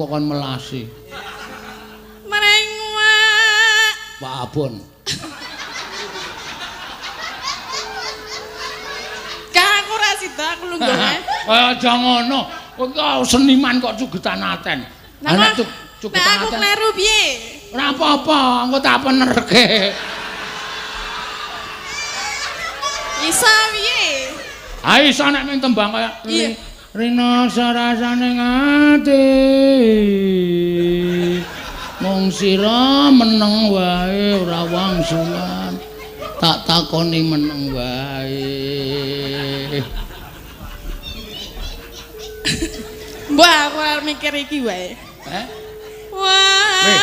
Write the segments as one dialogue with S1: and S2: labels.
S1: Kok kon melasi.
S2: Merengwak.
S1: Pak Abon.
S2: Kang aku ora sida aku lungguh.
S1: Aja ngono. Kowe kok seniman kok cugetan aten.
S2: Lah
S1: Nek
S2: nek
S1: cugetan
S2: aku
S1: aten.
S2: kleru piye?
S1: Ora apa-apa, engko tak penerke.
S2: Iso piye?
S1: Ha iso nek ming tembang kaya
S2: Iya.
S1: Rina sarasane ati. Mung sira meneng wae ora wangsulan. Tak takoni meneng wae.
S2: Mbah aku ora mikir iki wae.
S1: Eh?
S2: Wah.
S1: Weh.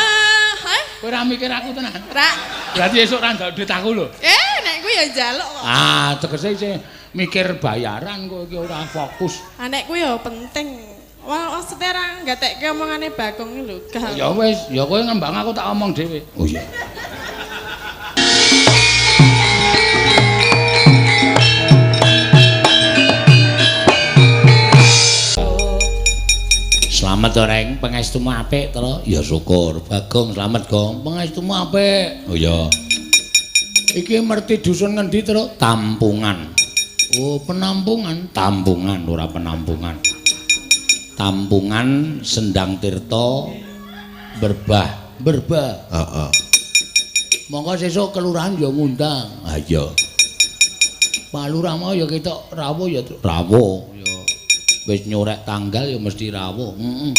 S2: Hah?
S1: Kowe ora mikir aku tenan?
S2: Ra.
S1: Berarti esuk ora njaluk duit aku lho.
S2: Eh, nek kuwi ya njaluk kok.
S1: Ah, tegese isih mikir bayaran kowe iki ora fokus.
S2: Ah nek kuwi ya penting. Wah, maksudnya ora nggatekke omongane Bagong iki lho. Gak.
S1: Ya wis, ya kowe ngembang aku tak omong dhewe. Oh iya. Slamet to, Reng, pangestumu apik to? Ya syukur. Bagong slamet, Gong. Pangestumu apik. Oh iya. Iki merti dusun ngendi, Truk? Tampungan. Oh, penampungan. Tampungan ora penampungan. Tampungan Sendang Tirta Berbah. Berbah. Heeh. Monggo sesuk kelurahan ya ngundang. Ha iya. Pak Lurah mau ya ketok rawuh ya, Truk. Rawuh ya. Wis nyorek tanggal ya mesti rawuh. Heeh.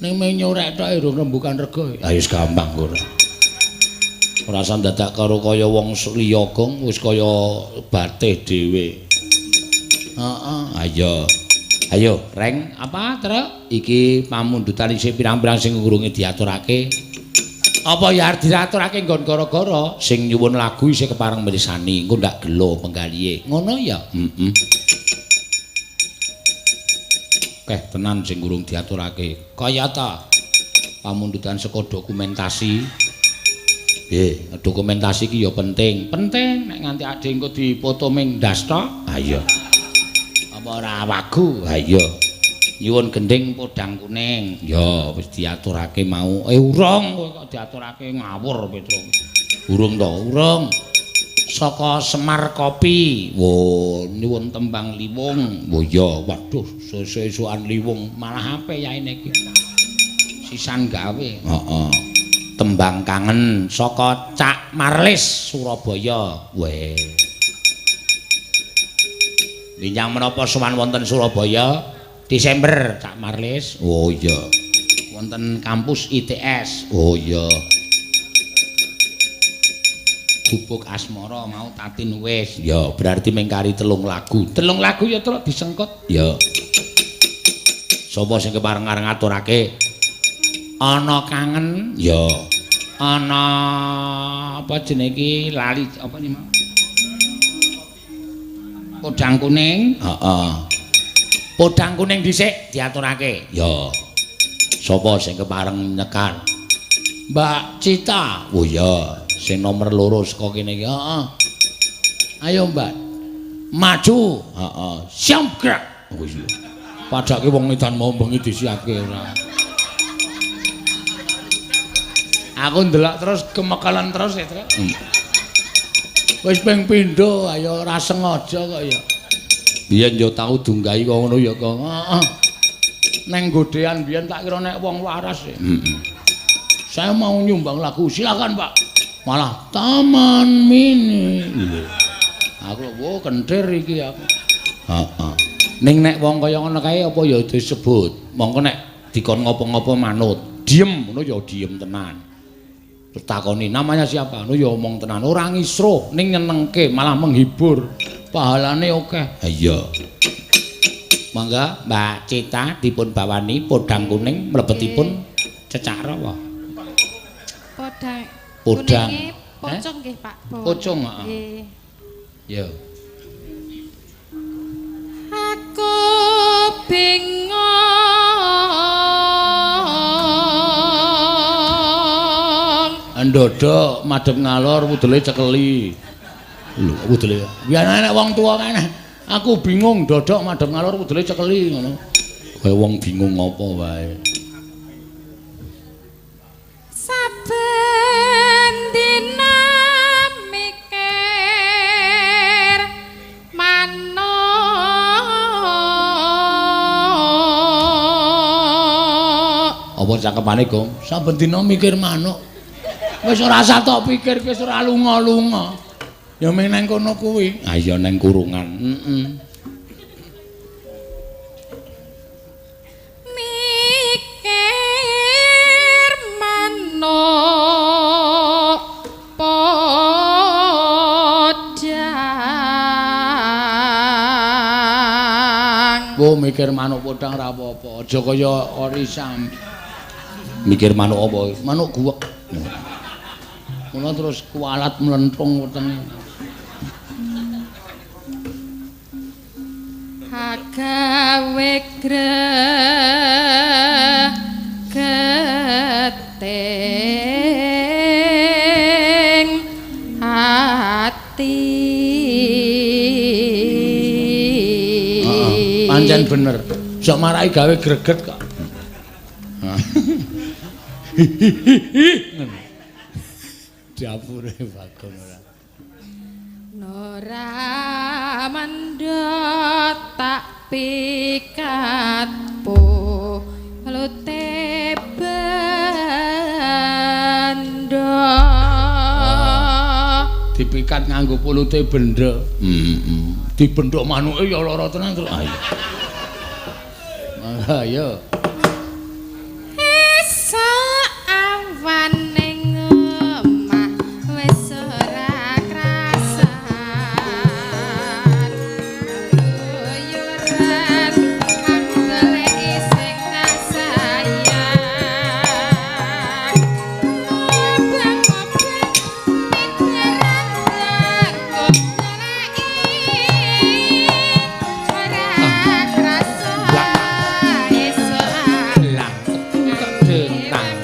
S1: Ning mung nyorek tok urung rembukan rega. Ha wis gampang ora. Ora usah dadak karo kaya wong liya Gong, wis kaya batih dhewe. Heeh, ayo. Ayo, Reng, apa, Truk? Iki pamundutan isih pirang-pirang sing urunge diaturake. Apa ya arep diaturake nggon gara-gara sing nyuwun lagu isih kepareng mirsani, engko ndak gelo penggalihe. Ngono ya? Heeh. Keh tenan sing urung diaturake. Kaya ta pamundutan saka dokumentasi. Nggih, dokumentasi iki ya penting. Penting nek nganti ade engko dipoto ming ndas tok. Ha iya. Apa ora wagu? Ha iya. Nyuwun gendhing podang kuning. Ya wis diaturake mau. Urung kowe kok diaturake ngawur Petro. Urung to, urung. Saka Semar Kopi. Wo, nyuwun tembang liwung. Wo iya, waduh, sesuk-esukan liwung malah ape yaene iki. Sisan gawe. Heeh. Tembang kangen saka Cak Marlis Surabaya. Weh. Linjang menapa sowan wonten Surabaya? Desember Cak Marlis. Oh iya. Wonten kampus ITS. Oh iya. Gubuk Asmara mau Tatin wis. Ya, berarti mengkari 3 lagu. 3 lagu ya truk disengkut. Ya. Sapa sing kepareng areng ngaturake? Ana kangen. Ya. Ana apa jenenge iki lali apa nih mau? Podang kuning. Heeh. Podang kuning dhisik diaturake. Ya. Sapa sing kepareng nyekar? Mbak Cita. Oh iya, sing nomor 2 saka kene iki. Heeh. Ayo, Mbak. Maju. Heeh. Siap gerak. Oh iya. Padake wong edan mau bengi disiapke ora. Aku ndelok terus kemekalan terus ya, Truk. Wis ping pindho, ayo ora sengaja kok ya. Biyen yo tau dunggahi kok ngono ya kok. Heeh. Neng godean biyen tak kira nek wong waras ya. Heeh. Saya mau nyumbang lagu, silakan Pak. Malah Taman Mini. Iya. Aku wo kentir iki aku. Heeh. Ning nek wong kaya ngono kae apa ya disebut? Mongko nek dikon ngopo-ngopo manut, diem ngono ya diem tenan. Terus takoni namanya siapa? Ngono ya omong tenan, ora ngisruh ning nyenengke, malah menghibur. Pahalane akeh. Ha iya. Mangga Mbak Cita dipun bawani podang kuning mlebetipun cecak rawa.
S3: Podang.
S1: Podang.
S3: Pocong nggih, Pak.
S1: Pocong, heeh.
S3: Nggih.
S1: Ya.
S3: Aku bingung.
S1: Ndodok madhep ngalor wudele cekeli. Lho, wudele. Biyen nek wong tuwa kene aku bingung ndodok madhep ngalor wudele cekeli ngono. Kowe wong bingung apa wae.
S3: Saben dina mikir manuk.
S1: Apa cakepane, Gong? Saben dina mikir manuk. Wis ora usah tok pikir, wis ora lunga-lunga. Ya mung nang kono kuwi. Ah iya nang kurungan. Heeh.
S3: Mikir manuk podang.
S1: Wo mikir manuk podang ora apa-apa, aja kaya orisam. Mikir manuk apa? Manuk guwek. Ngono terus kualat mlentung wetenge.
S3: Agawe gregeting ati.
S1: Heeh, pancen bener. Sok marai gawe greget kok. Dapure Bagong ora.
S3: Nora mendot tak pikat pulute bendo.
S1: Dipikat nganggo pulute benda. Heeh. Dibendhok manuke ya lara tenan terus. Ayo. Mangga ayo.
S3: Esuk awan ning omah wis ora krasan. Keluyuran aku goleki sing tak sayang. Mobang-mobang pikiran aku goleki ora krasa esuk
S1: Lah, dentang.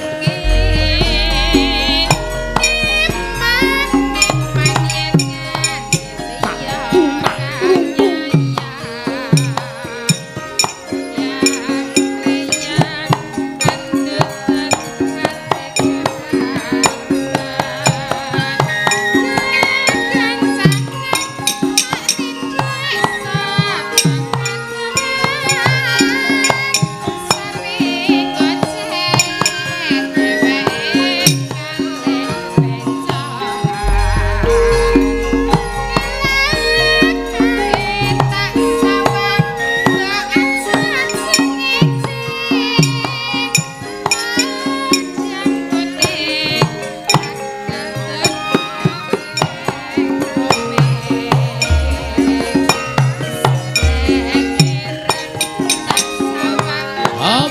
S1: Hop.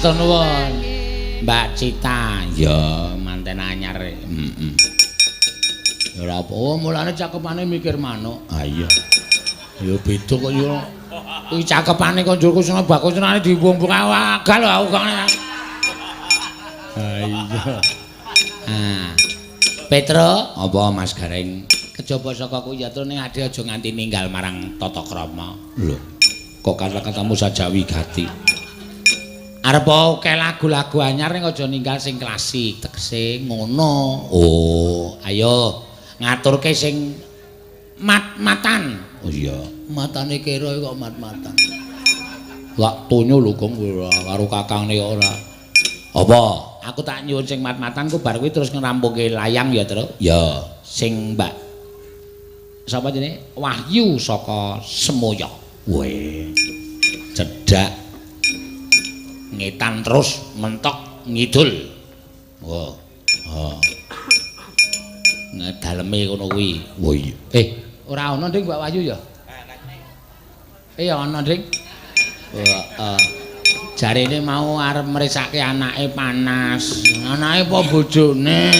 S1: Matur nuwun. Mbak Cita. Ya, manten anyar. Heeh. Ya ora apa, mulane cakepane mikir manuk. Ha iya. Ya beda kok ya. Iki cakepane kok njur kusuna bakusnane diwong-wong agal aku kok. Ha iya. Ah. Petro, apa Mas Gareng? Kejaba saka kuwi ya ning ade aja nganti ninggal marang tata krama. Lho. Kok kata-katamu saja wigati. Arep akeh lagu-lagu anyar ning aja ninggal sing klasik, tegese ngono. Oh, ayo ngaturke sing mat-matan. Oh iya, matane kira kok mat-matan. Lak tonyo lho Gong karo kakangne kok ora. Apa? Aku tak nyuwun sing mat-matan ku bar kuwi terus ngrampungke layang ya, Tru. Ya, sing Mbak sapa jenenge? Wahyu saka Semoyo. Weh. Cedhak. Ngetan terus mentok ngidul. Oh. Oh. Ngedaleme ngono kuwi. Oh iya. Ora ana Ding Mbak Wahyu ya? Ana Ding. Heeh. Jarene mau arep mresake anake panas. Anake apa bojone?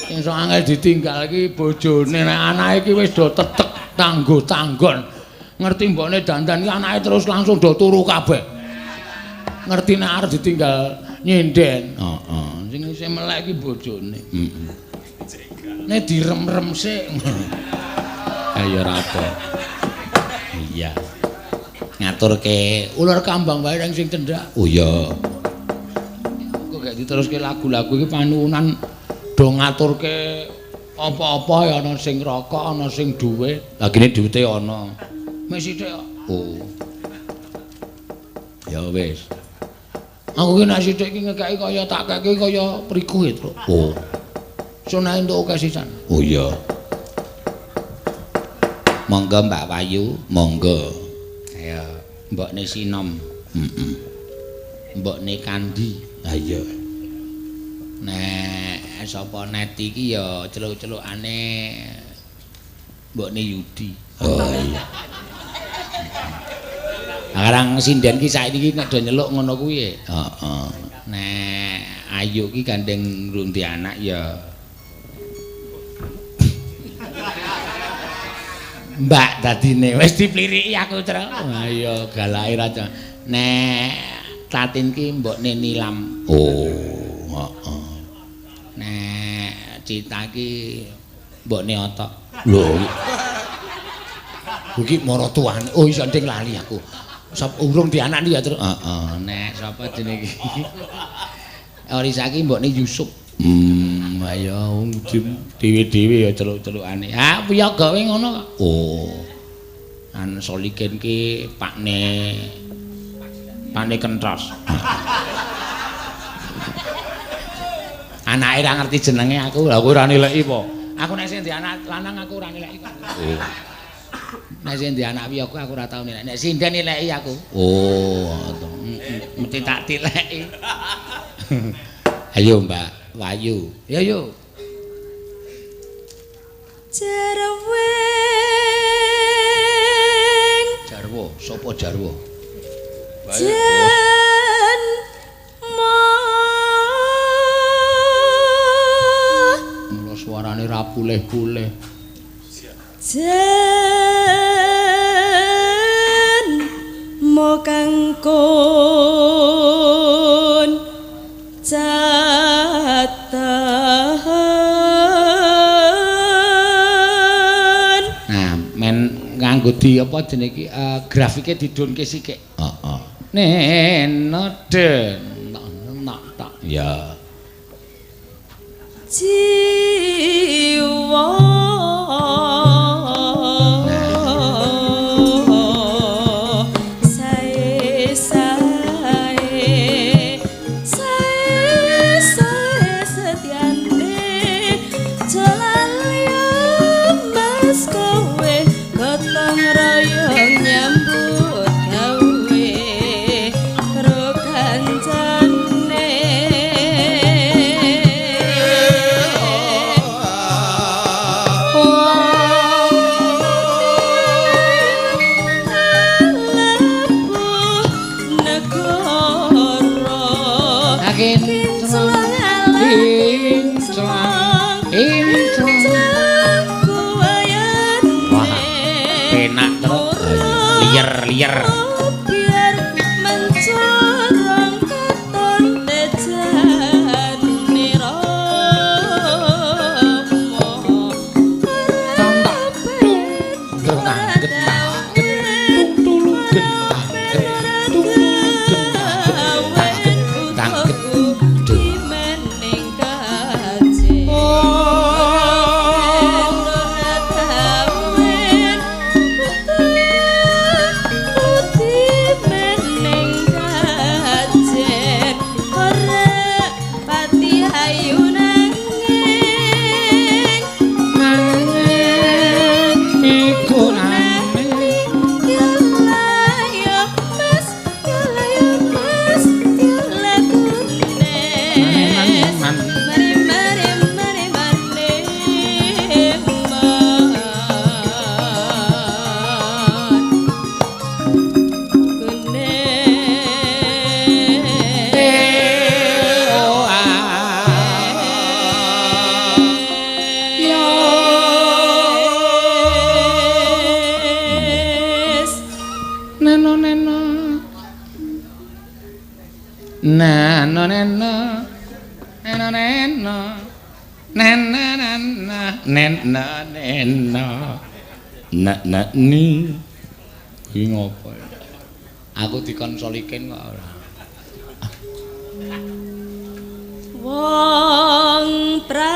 S1: Sing sok angel ditinggal iki bojone, nek anake iki wis do tetek tanggo-tanggon. Ngerti mbokne dandan iki anake terus langsung do turu kabeh. Ngerti nek arep ditinggal nyinden. Heeh. Sing isih melek iki bojone. Heeh. Nek direm-rem sik. Ayo ora apa. Iya. Ngaturke ular kambang wae nang sing cendhak. Oh iya. Kok gak diteruske lagu-lagu iki panuwunan do ngaturke apa-apa ya ana sing rokok, ana sing dhuwit. Lah gene dhuwite ana. Wis sithik kok. Oh. Ya wis. Aku ki nek sithik iki ngekeki kaya tak keki kaya priku e, Truk. Oh. Sunah entuk akeh sisan. Oh iya. Monggo Mbak Wayu, monggo. Ayo, mbokne Sinom. Heeh. Mbokne Kandi. Ha iya. Nek sapa Neti iki ya celuk-celukane mbokne Yudi. Oh iya. Sekarang sinden ki saiki iki nek do nyeluk ngono kuwi. Heeh. Nek Ayu ki gandeng rundi anak ya Mbak dadine wis dipliriki aku, Truk. Ha iya galake ra. Nek Tatin ki mbokne Nilam. Oh, heeh. Nek Cita ki mbokne Otok. Lho. Iki maratuwane. Oh iya nding lali aku. Sop urung dianakne ya, Truk. Heeh. Nek sapa jenenge iki? Orisa ki mbokne Yusuf. Ayo dhewe-dhewe ya celuk-celukane. Ah, piye gawe ngono kok. Oh. An Solikin ki pakne Kentros. Anake ora ngerti jenenge aku. Lah kowe ora nileki apa? Aku nek sing ndek anak lanang aku ora nileki kok. Oh. Nek sing ndek anak wiyaga aku ora tau nileki. Nek sinden nileki aku. Oh, mesti tak tileki. Ayo Mbak Wayu. Ya yo.
S4: Jarweng.
S1: Jarwo, sapa jarwo?
S4: Jen mo.
S1: Mula suarane ra pulih-pulih.
S4: Jen mo kangkon catahan.
S1: Nah, men nganggo di apa jenenge iki grafike didunke sithik. Heeh. Neno den nak tak. Ya.
S4: Jiwa
S1: Kinclong kinclong kinclong. Wah, penak terus. Liyer-liyer.
S4: Biar mencorong katon tejane rama. Dimening kajen.
S1: Neno neno. Nano neno. Neno neno. Nena nena nena nena. Na na ni. Iki ngopo ya? Aku dikonsolikin kok ora.
S4: Wong prawira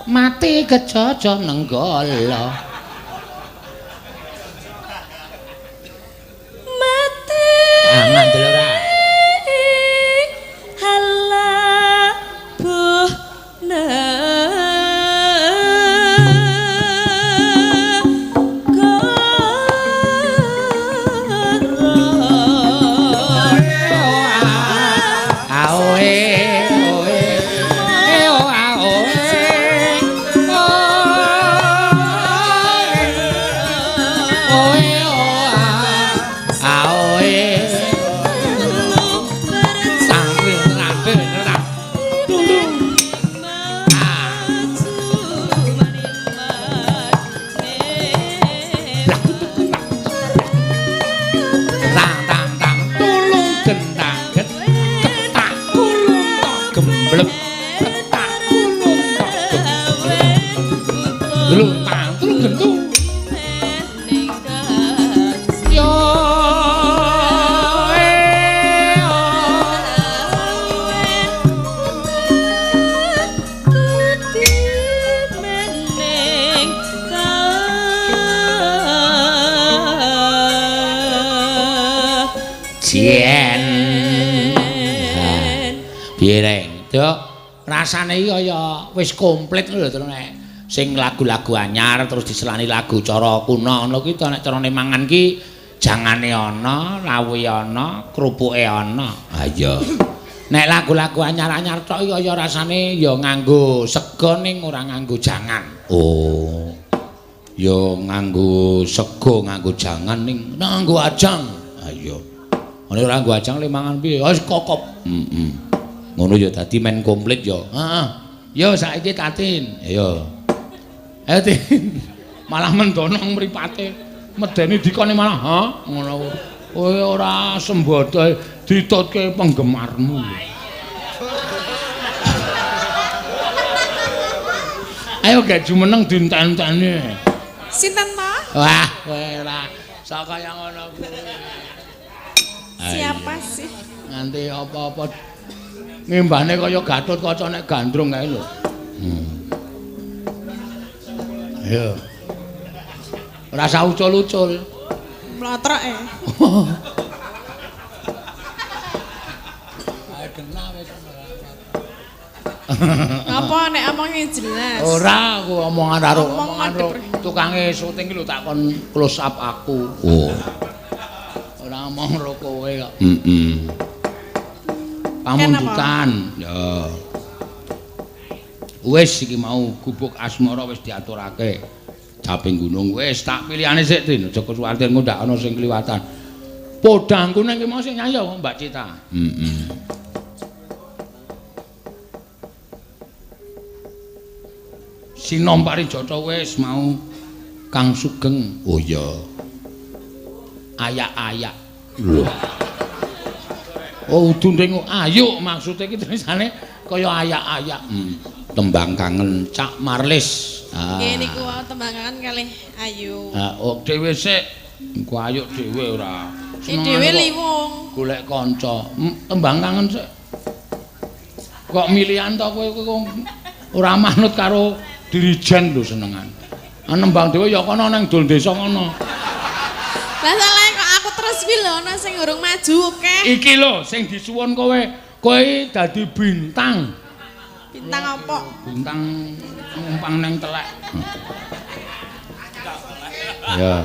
S1: mati kecoco nenggala.
S4: Mati
S1: ngandel ora.
S4: Halabuh
S1: Rasane iki kaya wis komplit lho to nek sing lagu-lagu anyar terus diselani lagu cara kuno ngono ki to nek carane mangan ki jangane ana, lawuhe ana, krupuke ana. Ha iya. Nek lagu-lagu anyar-anyar tok iki kaya rasane ya nganggo sega ning ora nganggo jangan. Oh. Ya nganggo sega, nganggo jangan ning nganggo ajang. Ha iya. Nek ora nganggo ajang le mangan piye? Wis kokop. Heeh. Ngono ya dadi men komplit ya. Heeh. Yo saiki Tatin. Ayo. Ayo Tin. Malah mendonong mripate. Medeni dikone malah, ha? Ngono. Kowe ora sembodo ditutke penggemarmu. Ayo gak jumeneng dinten-enteni.
S2: Sinten ta?
S1: Wah, kowe ora sok kaya ngono kuwi.
S2: Siapa sih?
S1: Nganti apa-apa ngimbane kaya Gatotkaca nek gandrung kae lho. Ayo. Ora usah ucul-ucul.
S2: Mlotrok e.
S1: Ayo kena wis.
S2: Apa nek omonge jelas?
S1: Ora, aku omongan karo omongan tukange syuting ki lho tak kon close up aku. Oh. Ora omong karo kowe kok. Heeh. Pamundutan. Ya. Wis iki mau gubuk asmara wis diaturake. Caping gunung wis tak pilihane sik Tin, aja kuwatir engko ndak ana sing kliwatan. Podang kuning ki mau sing nyanyi apa Mbak Cita? Heeh. Sinom Parijata wis mau Kang Sugeng. Oh iya. Ayak-ayak. Lho. Oh udu ning ayo maksude iki tulisane kaya ayak-ayak. Tembang kangen Cak Marlis. Ah.
S2: Nggih niku wau tembang kangen kalih Ayu.
S1: Ha, oh dhewe sik. Engko ayo dhewe ora.
S2: Dhewe liwung.
S1: Golek kanca. Tembang kangen sik. Kok milihan to kowe kok ora manut karo dirijen lho senengan. Nembang dhewe ya kono nang dol desa kono.
S2: Lah salah kok aku terus kuwi lho ana sing urung maju akeh.
S1: Iki lho sing disuwun kowe, kowe dadi bintang.
S2: Bintang apa?
S1: Bintang numpang nang telek. Ya.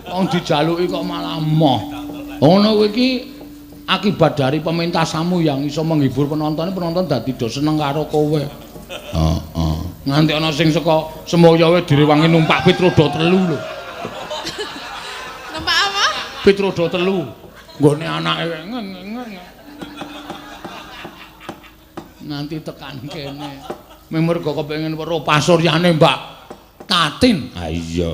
S1: Wong dijaluki kok malah moh. Ngono kuwi iki akibat dari pementasanmu yang iso menghibur penonton, penonton dadi do seneng karo kowe. Heeh. Nganti ana sing saka Semoyo wae direwangi numpak pit roda telu lho.
S2: Numpak apa?
S1: Pit roda telu. Nggone anake nganti tekan kene. Mergo kepengin weruh pasuryane Mbak Tatin. Ha iya.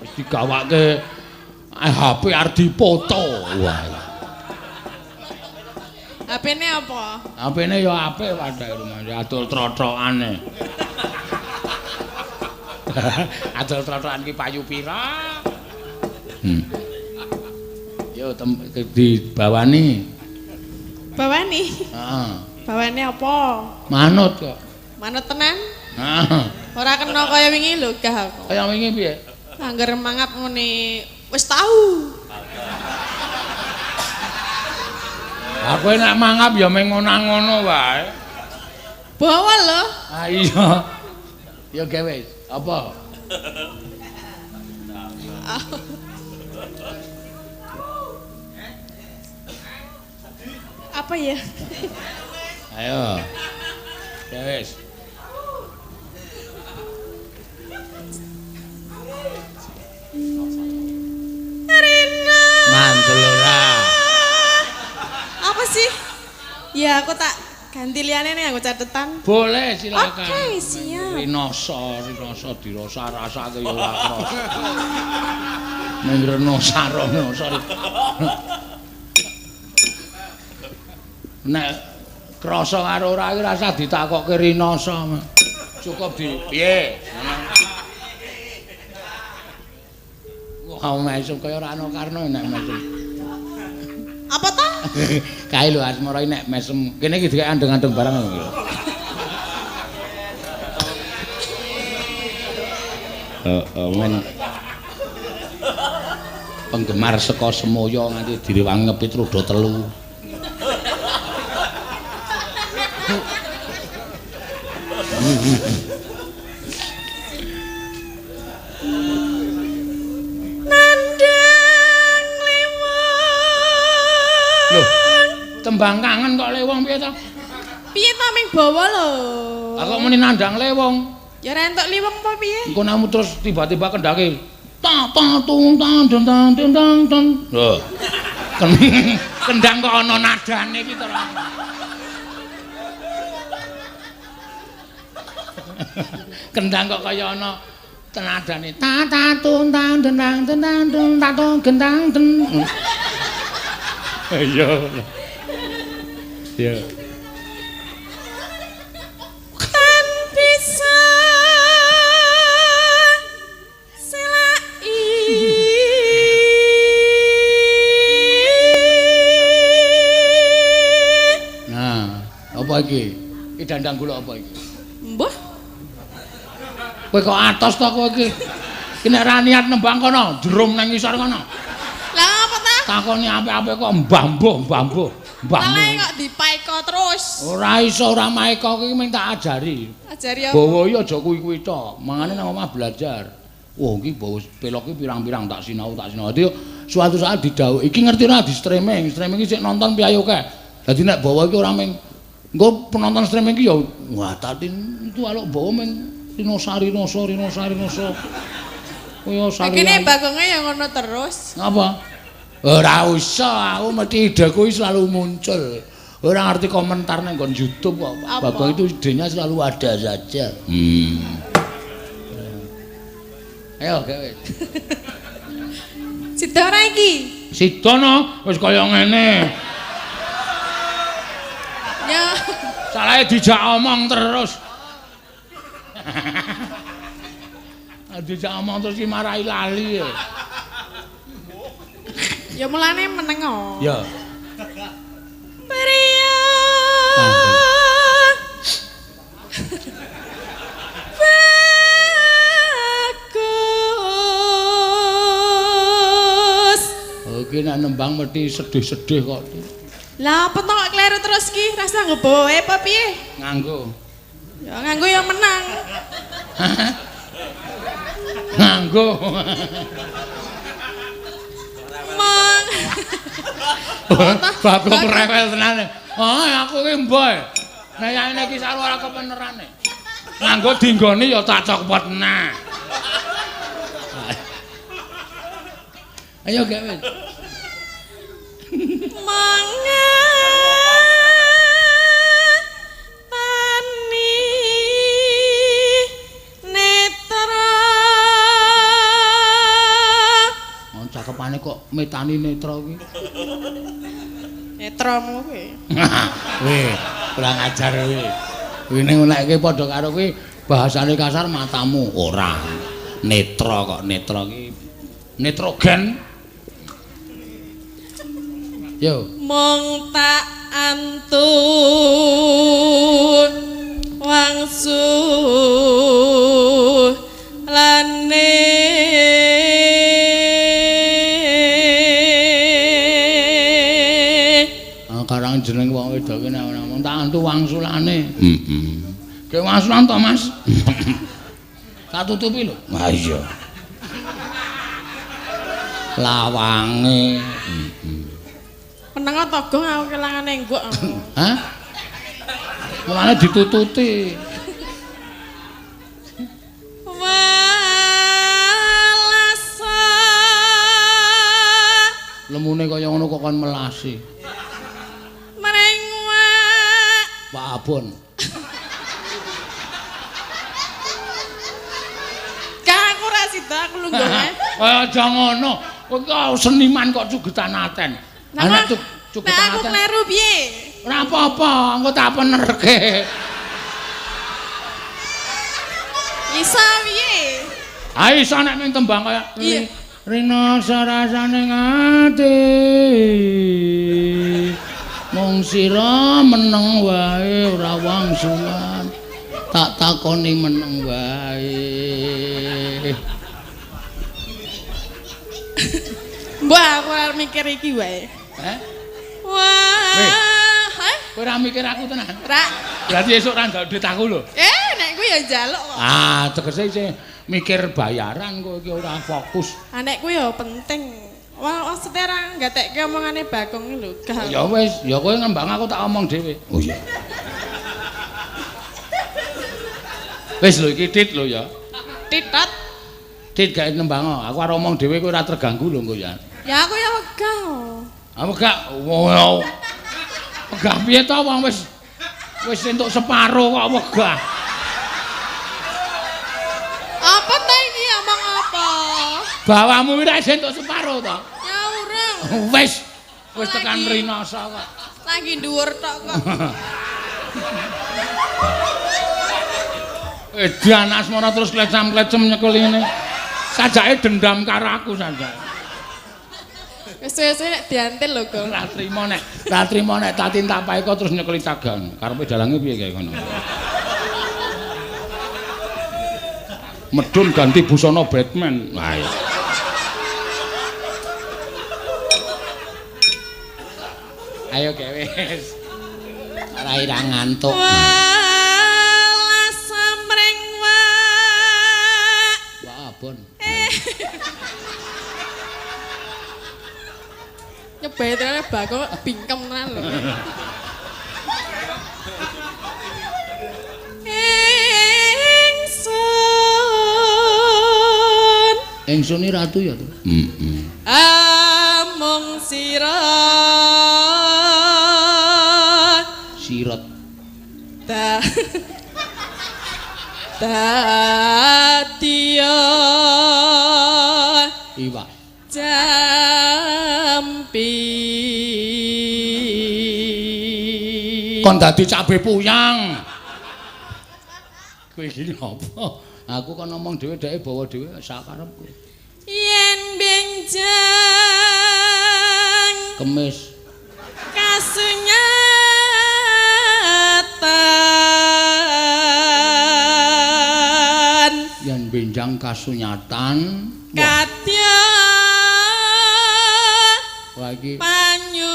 S1: Wis digawake HP arep dipoto. Wah.
S2: HP-ne apa?
S1: HP-ne ya apik padake rumah, adol trothokane. Adol trothokan ki payu pira? Yo dibawani.
S2: Bawani?
S1: Heeh.
S2: Bawane apa?
S1: Manut kok.
S2: Manut tenan?
S1: Heeh.
S2: Ora kena kaya wingi lho gah aku.
S1: Kaya wingi piye?
S2: Angger mangap ngene wis tau.
S1: Aku nek mangap ya meng ngono-ngono wae.
S2: Bawa lho.
S1: Ah iya. Ya gawe wis. Apa?
S2: Apa ya?
S1: Ayo. Ya wis.
S2: Rina.
S1: Mantul ora.
S2: Apa sih? Ya aku tak ganti liyane nih aku catetan.
S1: Boleh silakan.
S2: Oke, siap.
S1: Rinoso, rinoso dirasa rasake ya ora krasa. Ning renosa renosa. Nek krasa karo ora iki rasah ditakokke rinoso. Cukup di piye? Wah, mesum kaya ora ana karno nek mesum.
S2: Apa ta?
S1: Kae lho Asmara nek mesem. Kene iki dikek andeng-andeng barang lho. Heeh, men. Penggemar saka Semoyo nganti direwangi ngepit roda telu.
S2: Nandang lewong.
S1: Loh, tembang kangen kok lewong piye to?
S2: Piye to ming bawa lho?
S1: Lah kok muni nandang lewong?
S2: Ya ora entuk liweng apa piye?
S1: Engko namu terus tiba-tiba kendake ta ta tung tang tang tang tang tang. Lho. Kendang kok ana nadane iki to. Kendang kok kaya ana tenadane ta ta tung tang tang tang tung ta tung gendang ten. Iya. Iya.
S2: Tan bisa selai.
S1: Nah, apa iki? Iki dandang gula apa iki?
S2: Mbah.
S1: Kowe kok atos to kowe iki? Iki nek ra niat nembang kono, jerum nang ngisor kono.
S2: Lah apa ta?
S1: Takoni apik-apik kok mbah-mbuh, mbah-mbuh, mbah-mbuh.
S2: Malah kok dipaeka terus.
S1: Ora iso ora maeka iki mung tak ajari.
S2: Ajari apa?
S1: Bawa iki aja kuwi-kuwi tok. Mangane nang omah belajar. Wah, iki bawa pelok iki pirang-pirang tak sinau, tak sinau. Dadi suatu saat didhawuhi, iki ngerti ora di streaming, streaming iki sik nonton piye akeh. Dadi nek bawa iki ora mung engko penonton streaming iki ya wah Tatin itu aluk bawa mung Rinosa, Rinosa, Rinosa, Rinosa. Kaya sari.
S2: Kene Bagonge ya ngono terus.
S1: Ngapa? Ora usah, aku mesti ideku selalu muncul. Ora ngerti komentar nang nggon YouTube kok. Bagong itu idenya selalu ada saja. Ayo gawe.
S2: Sida ora iki?
S1: Sida no, wis kaya ngene.
S2: Ya.
S1: Salahe dijak omong terus. Dijak omong terus iki marai lali.
S2: Ya mulane meneng kok.
S1: Ya.
S2: Priya. Bagus.
S1: Oke nek nembang mesti sedih-sedih kok.
S2: Lah apa to kok kleru terus ki? Rasa nggo bawa apa piye?
S1: Nganggo.
S2: Ya nganggo ya menang.
S1: Nganggo.
S2: Mang.
S1: Bagong rewel tenan. Oh, aku ki mboy. Nek yane iki saru ora kepenerane. Nganggo dinggoni ya tak copot nah. Ayo gawe.
S2: Mangan tani netra.
S1: Oh, cakepane kok metani netra kuwi.
S2: Netramu kuwi.
S1: Weh, kurang ajar kowe. Kuwi ning nek padha karo kuwi bahasane kasar matamu ora. Netra kok netra ki nitrogen. Yo.
S2: Mong tak antun wangsu lane.
S1: Karang jeneng wong wedok ki nek ora mong tak antu wangsulane. Heeh. Ge wangsulan to, Mas? Tak tutupi lho. Ha iya. Lawange. Heeh.
S2: Meneng to Gong aku kelangane enggok.
S1: Hah? Mulane ditututi.
S2: Walasa.
S1: Lemune kaya ngono kok kon melasi.
S2: Mring wak.
S1: Pak Abon.
S2: Kang aku ora sida aku lungguh ae.
S1: Aja ngono. Kowe kok seniman kok cugetan aten.
S2: Lah aku kleru piye?
S1: Ora apa-apa, engko tak penerke.
S2: Isa piye?
S1: Ha iso nek ming tembang kaya Rina sarasane ati. Mung sira meneng wae ora wangsulan. Tak takoni meneng wae.
S2: Mbah aku ora mikir iki wae.
S1: Heh?
S2: Wah. Heh?
S1: Kowe ora mikir aku tenan?
S2: Ora.
S1: Berarti esuk ora njaluk duit aku lho.
S2: Eh, nek kuwi ya njaluk kok.
S1: Ah, tegese isih mikir bayaran kowe iki ora fokus.
S2: Ah, nek kuwi ya penting. Wah, maksudnya ora nggatekke omongane Bagong lho.
S1: Ya wis, ya kowe ngembang aku tak omong dhewe. Oh iya. Wis lho iki Dit lho ya.
S2: Titot.
S1: Dit gawe nembang, aku arep omong dhewe kowe ora terganggu lho engko ya.
S2: Ya aku ya wegah.
S1: Ah wegah. Wegah piye to wong wis wis entuk separo kok wegah.
S2: Apa ta iki omong apa?
S1: Bawamu ora entuk separo to?
S2: Ya urung.
S1: Wis wis tekan rinasa kok.
S2: Lagi dhuwur tok kok.
S1: Edan asmara terus klecam-klecem nyekel ngene. Sajake dendam karo aku sajake.
S2: Wis suwe-suwe nek diantil lho, Gong.
S1: Ora trimo nek, ora trimo nek Tatin Tapaeka terus nyekeli tagang. Karepe dalange piye kae ngono. Medun ganti busana Batman. Wah iya. Ayo gawe wis. Ora ira ngantuk.
S2: Walah samring wak.
S1: Wah, abon.
S2: Nyebai terane Bagong bingkem tenan lho. Ingsun.
S1: Ingsun iki ratu ya, Tru. Heeh.
S2: Amung sira
S1: Sirat.
S2: ta dadiya
S1: Iwak.
S2: Jampi.
S1: Kon dadi cabe puyang. Kowe iki ngopo? Aku kon ngomong dhewe dheke bawa dhewe sakarepku.
S2: Yen benjang
S1: Kemis.
S2: kasunyatan
S1: Yen benjang kasunyatan.
S2: Kadya
S1: Wah iki
S2: panyu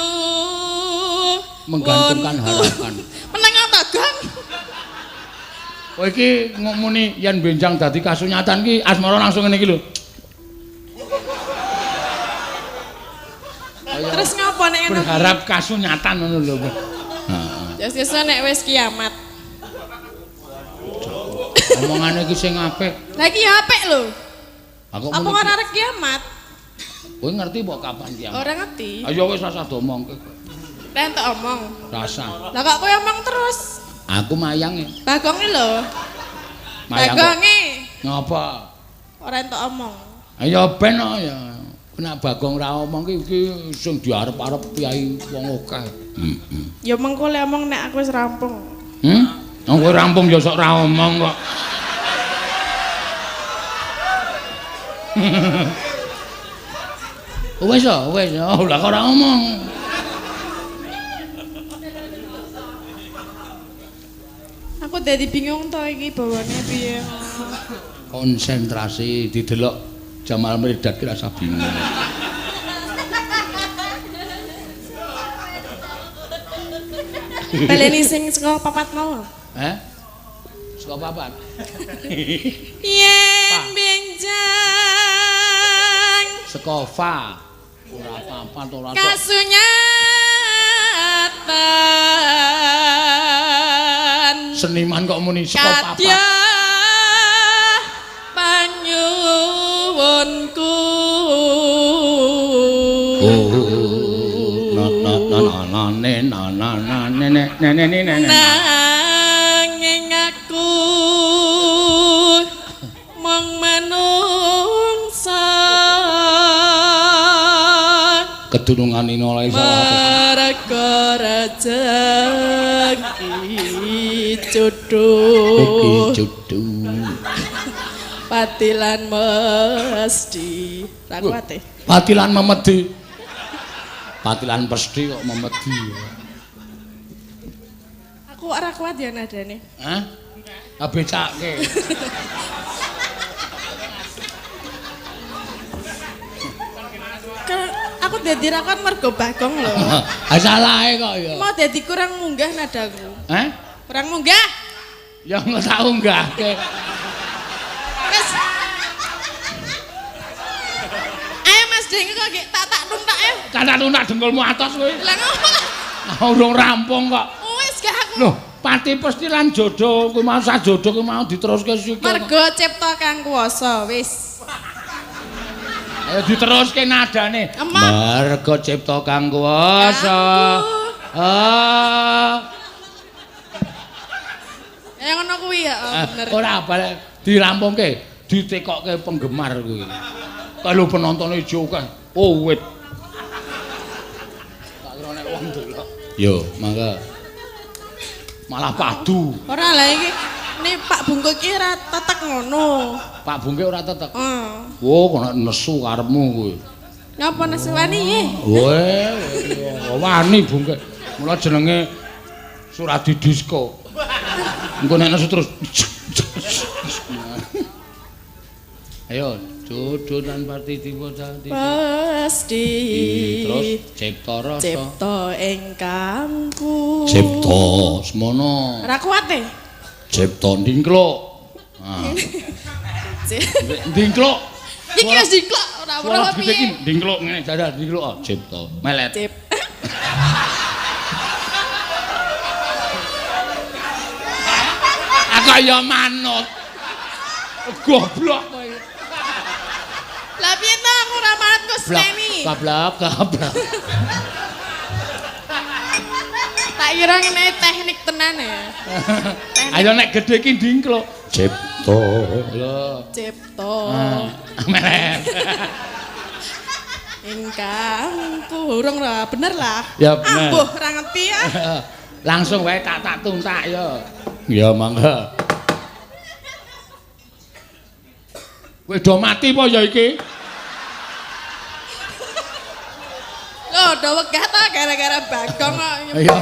S1: menggantungkan harapan.
S2: Meneng ta, Gang?
S1: Kowe iki ngomuni yen benjang dadi kasunyatan ki asmara langsung ngene iki lho.
S2: Terus ngopo nek ngono?
S1: Berharap kasunyatan ngono lho. Heeh.
S2: Ya sesuk nek wis kiamat.
S1: Omongane iki sing apik.
S2: Lah iki ya apik lho.
S1: Aku
S2: Apa ora arep kiamat?
S1: Kowe ngerti mbok kapan kiamat?
S2: Ora ngerti.
S1: Ayo wis rasah diomongke.
S2: Lah entuk omong.
S1: Rasah.
S2: Lah kok kowe omong terus?
S1: Aku mayang ya.
S2: Bagonge lho.
S1: Mayang kok.
S2: Bagonge.
S1: Ngapa?
S2: Ora entuk omong.
S1: Ayo ben kok ya. Nek Bagong ra omong ki iki sing diarep-arep piyai wong akeh. Heeh.
S2: Ya mengko le omong nek aku wis rampung.
S1: Hmm? Wong kowe rampung ya sok ra omong kok. Wis ya, wis. Oh, lah kok ora omong.
S2: Aku dadi bingung to iki bawane piye.
S1: Konsentrasi didelok Jamal Mirdad ki rasa bingung.
S2: Baleni sing saka papat mau.
S1: Heh? Saka papat.
S2: Yen benjang
S1: Saka fa. Ora papat ora sok.
S2: kasunyatan.
S1: Seniman kok muni saka papat.
S2: Kadya panyuwunku.
S1: Oh. Na na na na na ne na na na ne ne ne ne ne ne.
S2: Nanging aku mung manungsa
S1: Kedunungan ino lae salah.
S2: merga rejeki
S1: Iki
S2: jodoh
S1: jodoh.
S2: patilan mesti ra kuwate.
S1: Patilan memedi. Patilan pesti kok memedi.
S2: Aku ora kuat ya nadane.
S1: Hah? Ah becake.
S2: Aku dadi ra kuat mergo Bagong lho.
S1: Ah salahe kok ya.
S2: Mau dadi kurang munggah nadaku.
S1: Hah?
S2: Kurang munggah.
S1: Ya engko tak unggahke.
S2: Wis. Ayo Mas Deng kok gek tak tak tuntak ayo.
S1: Tak tuntak dengkulmu atos kowe.
S2: Lah ngopo?
S1: Urung rampung kok.
S2: Wis gak aku.
S1: Loh, pati pesti lan jodoh kuwi mau sajodoh kuwi mau diteruske sikil.
S2: Mergo cipta kang kuwasa wis.
S1: Ayo diteruske nadane.
S2: Emang.
S1: Mergo cipta kang kuwasa. Ah.
S2: Ya ngono kuwi ya, oh, bener.
S1: Ora balik dirampungke, ditekokke penggemar kuwi. Kalau penontone ijo akeh. Oh wit. Tak kira nek wong delok. Yo, mangga. Malah padu.
S2: Ora lah iki nek Pak Bungkuk iki ora tetek ngono.
S1: Pak Bungkuk ora tetek.
S2: Heeh.
S1: Oh, kok nesu karepmu kuwi.
S2: Ngapa nesu wani nggih?
S1: Weh, wani Bungkuk. Mula jenenge Suradi Disco. Engko nek nesu terus. Ayo, jodoh lan pati tiba dadi.
S2: Pasti.
S1: Terus cipta rasa.
S2: Cipta ingkangku.
S1: Cipta semono.
S2: Ora kuat e.
S1: Cipta ndingkluk. Ah. Ndingkluk.
S2: Iki wis ndingkluk ora ora
S1: piye. Iki ndingkluk ngene dadah ndingkluk oh, cipta. Melet.
S2: Cip.
S1: Aku ya manut. Goblok kowe.
S2: Lah piye to aku ora manut kok seneni.
S1: Goblok, goblok.
S2: Tak kira ngene teknik tenan ya.
S1: Ayo nek gedhe iki ndingkluk. Cipta. Lho.
S2: Cipta.
S1: Meret.
S2: Ingkang purung lah, bener lah.
S1: Ya bener.
S2: Ambuh ora ngerti ya.
S1: Langsung wae tak tuntak ya. Ya mangga. Kowe do mati apa ya iki?
S2: Lho, do wegah ta gara-gara Bagong kok.
S1: Ya.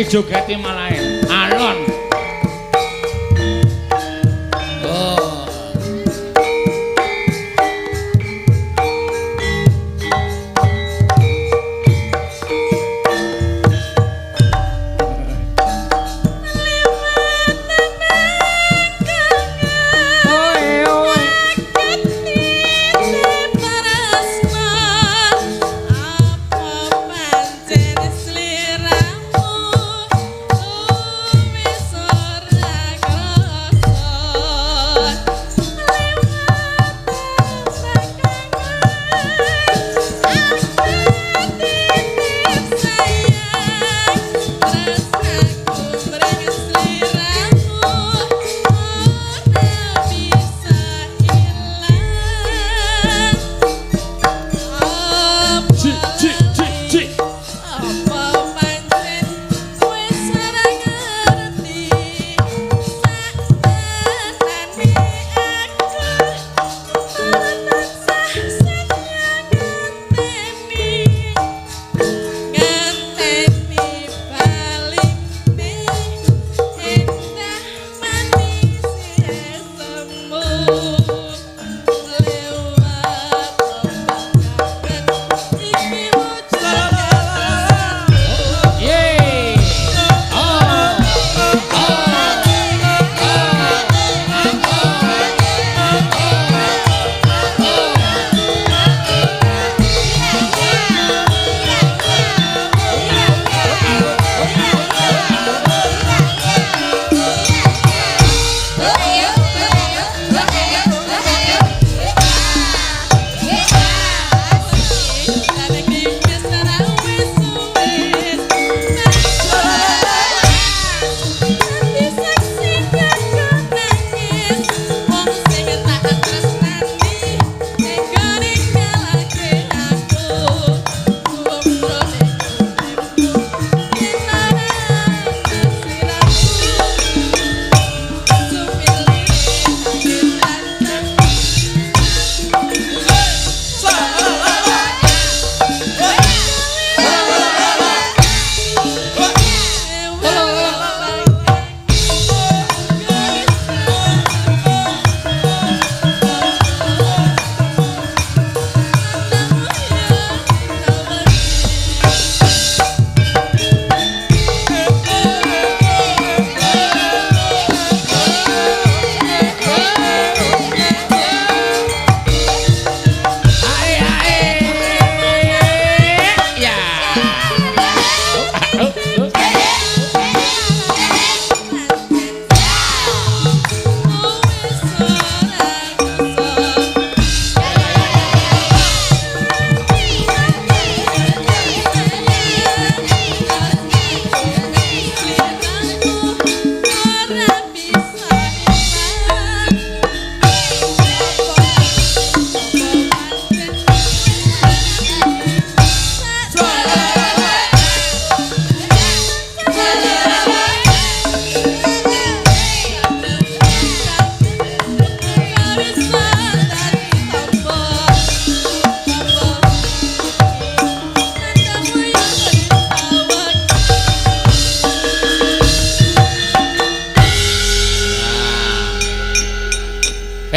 S1: Jogete malah alon. Oh.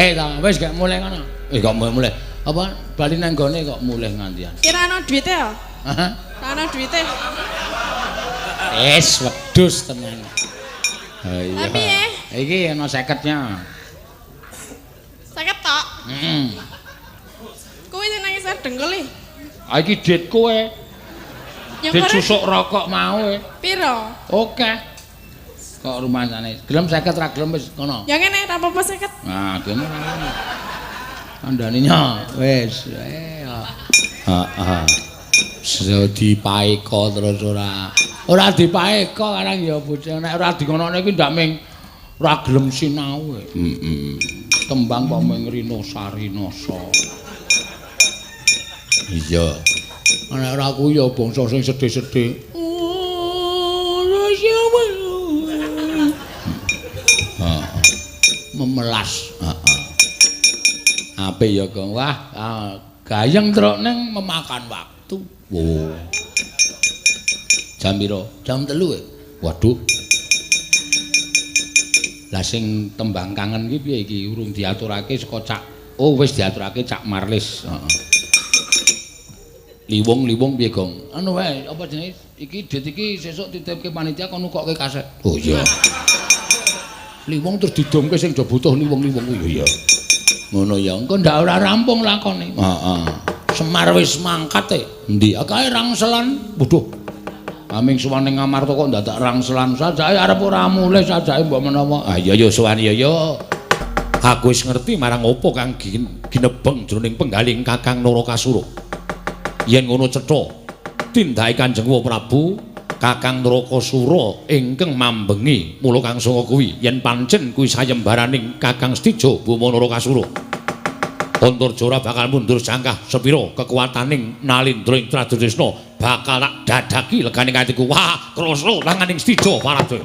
S1: Apik ta? Wis gak mulih ngono. Kok mulih. Apa bali nang gone kok mulih ngantian.
S2: Kira ana duwite ya?
S1: Heeh.
S2: Ana duwite.
S1: Wis wedhus tenan. Ha iya.
S2: Lah piye?
S1: Iki ana 50-nya.
S2: 50 tok.
S1: Heeh.
S2: Kuwi sing nang isor dengkul iki.
S1: Ah iki dit kowe.
S2: Ya
S1: Dit susuk rokok mau e.
S2: Piro?
S1: Oke. Kok rumangsane. Gelem 50 ra gelem wis kono.
S2: Ya ngene ra apa-apa 50.
S1: Nah, kene ora ngono. Kandhaninya wis. Heeh. So dipaeka terus ora. Ora dipaeka karang ya bocah nek ora dingonokne iki ndak ming ora gelem sinau e. Heeh. Tembang kok ming rina sarinasa. Iya. Nek ora kuwi ya bangsa sing sedih-sedih. Heeh. Memelas. Heeh. Apik ya, Gong. Wah, gayeng truk ning memakan waktu. Oh. Jam piro? Jam 3 e. Waduh. Lah sing tembang kangen iki piye iki? Urung diaturake saka Cak. Oh, wis diaturake Cak Marlis. Heeh. Liwung-liwung piye, Gong? Anu wae, apa jenenge? Iki dit iki sesuk titipke panitia kon nukokke kaset. Oh iya. Liwung terus didomke sing do butuh liwung-liwung kuwi. Iya. Ngono ya, engko ndak ora rampung lakone. Heeh. Semar wis mangkat e. Endi? Kae rangselan. Waduh. Aming sowan ning Ngamarta kok ndadak rangselan sajake arep ora mulih sajake mbok menawa. Ah iya ya sowan ya ya.
S5: Aku wis ngerti marang apa kang ginebeng jroning penggaling Kakang Narakasura. Yen ngono cetha tindake Kanjeng Prabu Kakang Narakasura ingkang mambengi mula kang sanga kuwi yen pancen kuwi sayembaraning Kakang Setija Boma Narakasura. Antarja ora bakal mundur jangkah sepira kekuataning Nalindra ing Tradutresna bakal tak dadaki leganing atiku. Wah, krasa tanganing Setija Parajaya.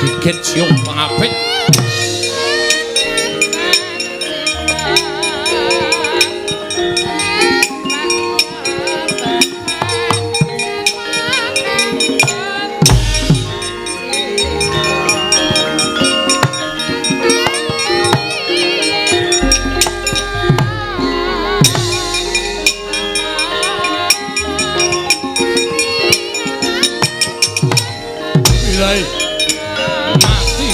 S1: Gigit siung pangapit. Ilahi. Mati.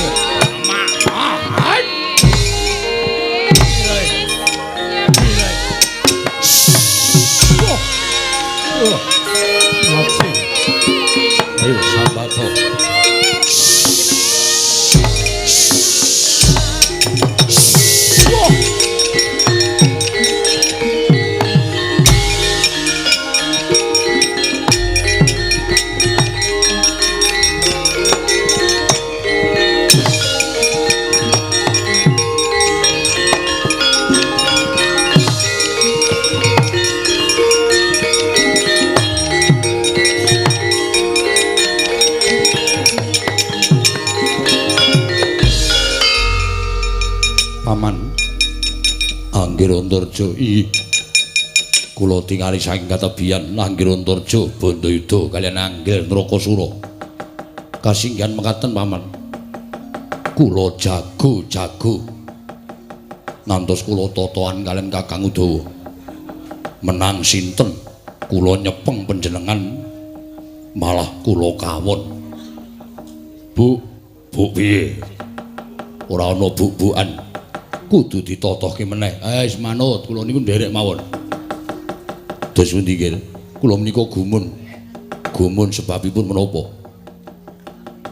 S1: Mati. Ayo sambato. Paman Anggir Antarja iki kula tingali saking katebian Anggir Antarja Bandayuda kaliyan Anggir Narakasura. Kasinggihan mekaten paman. Kula jago-jago ngantos kula totoan kaliyan Kakang Udawa. Menang sinten kula nyepeng panjenengan malah kula kawon. Bu, bu piye? Ora ana buk-bukan. Kudu ditotohke meneh. Wis manut, kula niku nderek mawon. Dos pundi nggih? Kula menika gumun. Gumun sebabipun menapa?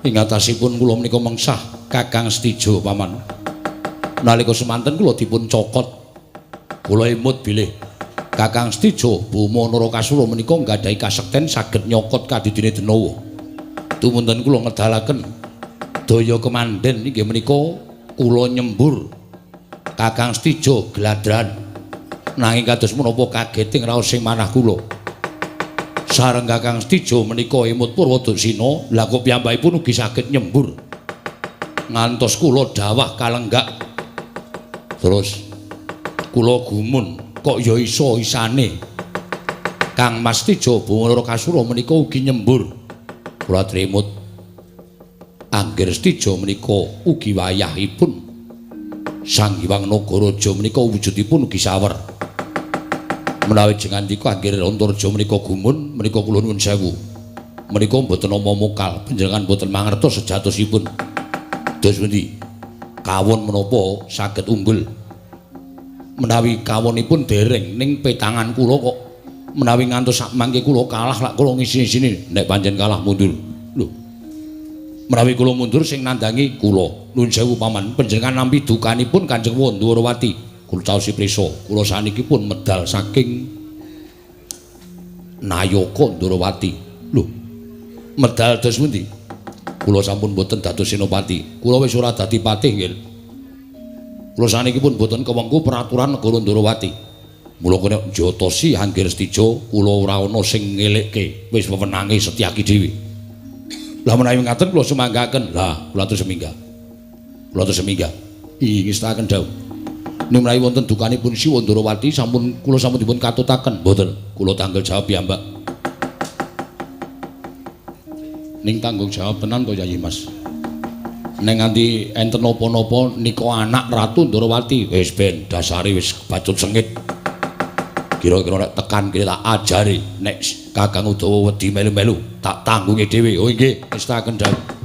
S1: Ing atasipun kula menika mengsah Kakang Setijo paman. Nalika semanten kula dipun cokot. Kula emut bilih Kakang Setijo Boma Narakasura menika nggadahi kasekten saged nyokot kadidine Denawa. Tumunten kula ngedalaken daya kemandhen inggih menika kula nyembur Kakang Setijo gladran. Nanging kados menapa kagete ngraos sing manah kula. Sareng Kakang Setijo menika emut Purwoduksina, lha kok piyambakipun ugi saged nyembur. Ngantos kula dawah kalenggak. Terus kula gumun kok ya iso isane Kang Mas Setijo Boma Narakasura menika ugi nyembur. Kula tremut Anggir Setijo menika ugi wayahipun Sang Hyang Nagaraja menika wujudipun ugi sawer. Menawi jengandika Anggir Antarja menika gumun, menika kula nuwun sewu. Menika mboten nama mokal, panjenengan mboten mangertos sejatosipun. Dos pundi? Kawon menapa saged unggul? Menawi kawonipun dereng ning petangan kula kok menawi ngantos sak mangke kula kalah lak kula ngisi-isini nek pancen kalah mundur. Lho. Menawi kula mundur sing nandangi kula. Nuwun sewu paman, panjenengan nampi dukanipun Kanjeng Wandrawati. Kula caosi prisa, kula saniki pun medal saking Nayaka Ndrawati. Lho, medal dos pundi? Kula sampun boten dados senopati. Kula wis ora dadi patih nggih. Kula saniki pun boten kewengku peraturan negara Ndrawati. Mula kena njotosi Anggir Setijo, kula ora ana sing ngelekke, wis wewenange Setyaki dhewe. Lah menawi ngaten kula sumanggaken. Lah kula terus minggah. Kula terus minggah. Ih ngestaken dawuh. Ning menawi wonten dukanipun Siwa Ndrawati sampun kula sampun dipun katutaken. Mboten, kula tanggung jawab piyambak. Ning tanggung jawab tenan kok Yayi Mas. Ning nganti enten napa-napa nika anak Ratu Ndrawati wis ben dasare wis bacut sengit. Kira-kira nek tekan kene tak ajari nek Kakang Udawa wedi melu-melu tak tanggunge dhewe. Oh nggih, ngestaken dawuh.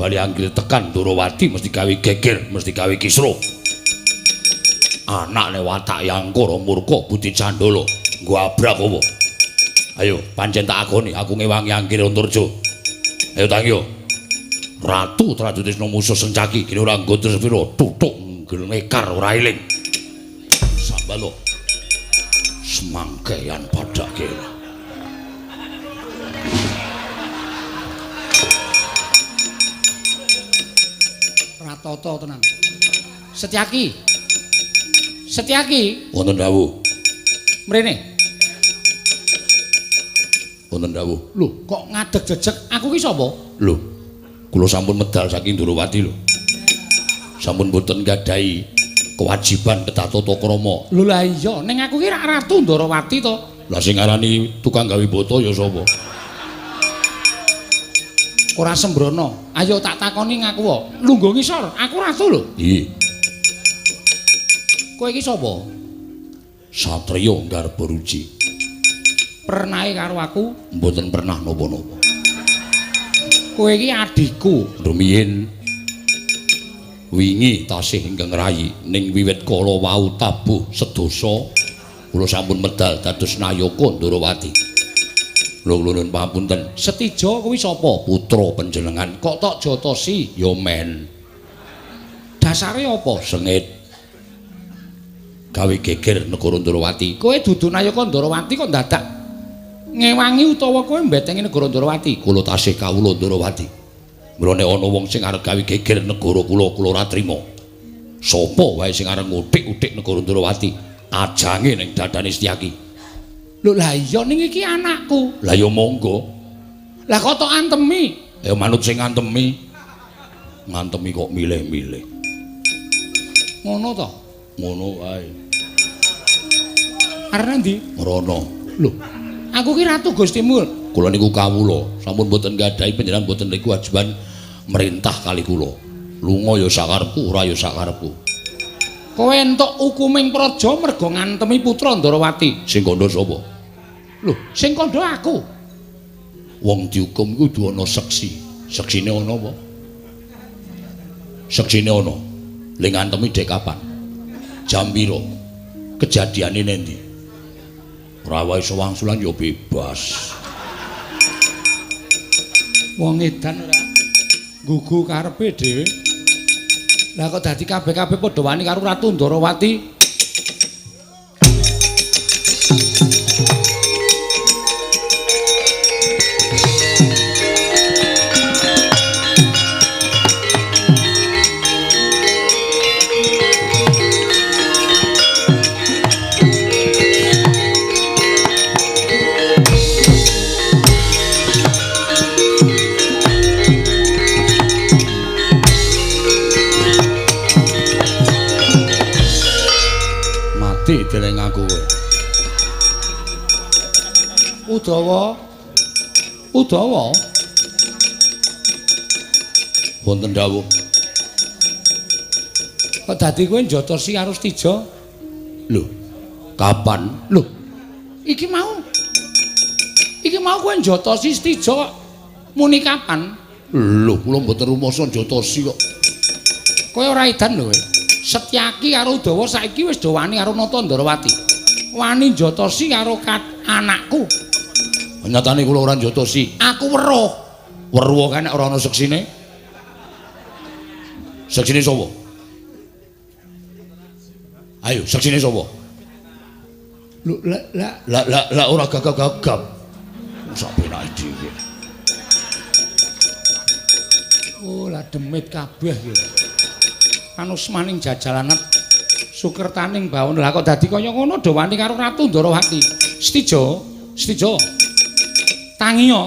S1: Bali anggil tekan Ndrawati mesti gawe geger, mesti gawe kisruh. Anak ne watak Yangkara murka budi candala.
S5: Nggo abrak apa? Ayo, pancen tak akoni aku ngewangi Angkir Antarja. Ayo tangi yo. Ratu Trajutrisna musuh Sencaki kene ora nggo sepira tutuk nglekar ora eling. Sambalo. Semangkean padake.
S1: Ratata tenan. Setyaki. Setyaki,
S5: Wonten dawuh.
S1: Mrene.
S5: Wonten dawuh.
S1: Lho, kok ngadeg jejeg? Aku ki sapa?
S5: Lho, kula sampun medal saking Ndorowati lho. Sampun boten gadhahi kewajiban kedah tata krama.
S1: Lho lah iya, ning aku ki rak Ratu Ndorowati to.
S5: Lah sing arani tukang gawe bata ya sapa?
S1: Ora sembrono. Ayo tak takoni ngaku wae. Lungguh ngisor, aku ratu lho.
S5: Iya.
S1: Kowe iki sapa?
S5: Satriya Garbaruci.
S1: Pernahe karo aku?
S5: Mboten pernah napa-napa.
S1: Kowe iki adhiku.
S5: Rumiyin wingi tasih ingkang rayi ning wiwit kala wau tabuh sedasa kula sampun medal dados nayaka Ndorowati. Lho nuwun pangapunten.
S1: Setija kuwi sapa?
S5: Putra panjenengan.
S1: Kok tok jotosi?
S5: Ya men.
S1: Dasare apa?
S5: Sengit. Gawe geger negara Ndorowati.
S1: Kowe dudu nayaka Ndorowati kok dadak ngewangi utawa kowe mbetengi negara Ndorowati?
S5: Kula tasih kawula Ndorowati. Mula nek ana wong sing arep gawe geger negara kula, kula ora trima. Sapa wae sing arep nguthik-uthik negara Ndorowati, ajange ning dadane Setyaki.
S1: Lho lah iya ning iki anakku.
S5: Lah ya monggo.
S1: Lah kok tok antemi?
S5: Ya manut sing ngantemi. Ngantemi kok milih-milih.
S1: Ngono to?
S5: Ngono wae.
S1: Arep ndi?
S5: Rono.
S1: Lho, aku ki Ratu Gustimu.
S5: Kula niku kawula, sampun mboten gadhahi panjenengan mboten niku kewajiban merintah kali kula. Lunga ya sakarepku, ora ya sakarepku.
S1: Kowe entuk hukuming praja mergo ngantemi putra Ndorowati.
S5: Sing kandha sapa?
S1: Lho, sing kandha aku.
S5: Wong dihukum iku kudu ana seksi. Seksine ana apa? Seksine ana. Le ngantemi dek kapan? Jam pira? Kejadiane nendi? Ora wae iso wangsulan ya bebas.
S1: Wong edan ora gugu karepe dhewe. Lah kok dadi kabeh-kabeh padha wani karo Ratu Ndorowati?
S5: Deleng aku kowe.
S1: Udawa. Udawa.
S5: Wonten dawuh.
S1: Kok dadi kowe njotosi karo Setija?
S5: Lho, kapan?
S1: Lho, iki mau. Iki mau kowe njotosi Setija kok muni kapan?
S5: Lho, kula mboten rumasa njotosi kok.
S1: Kowe ora edan lho kowe. Setyaki karo Udawa saiki wis do wani karo Nata Ndorowati. Wani njotosi karo anakku.
S5: Nyatane kula ora njotosi.
S1: Aku weruh.
S5: Weruh kae nek ora ana seksine. Seksine sapa? Ayo, seksine sapa?
S1: Lho, lah
S5: lah lah lah ora gagap-gagap. Sak penake dhewe.
S1: Oh, lah demit kabeh iki. Anusmaning jajalanet sukertaning bawon. Lah kok dadi kaya ngono do wani karo Ratu Ndorowati. Setija, Setija. Tangiya,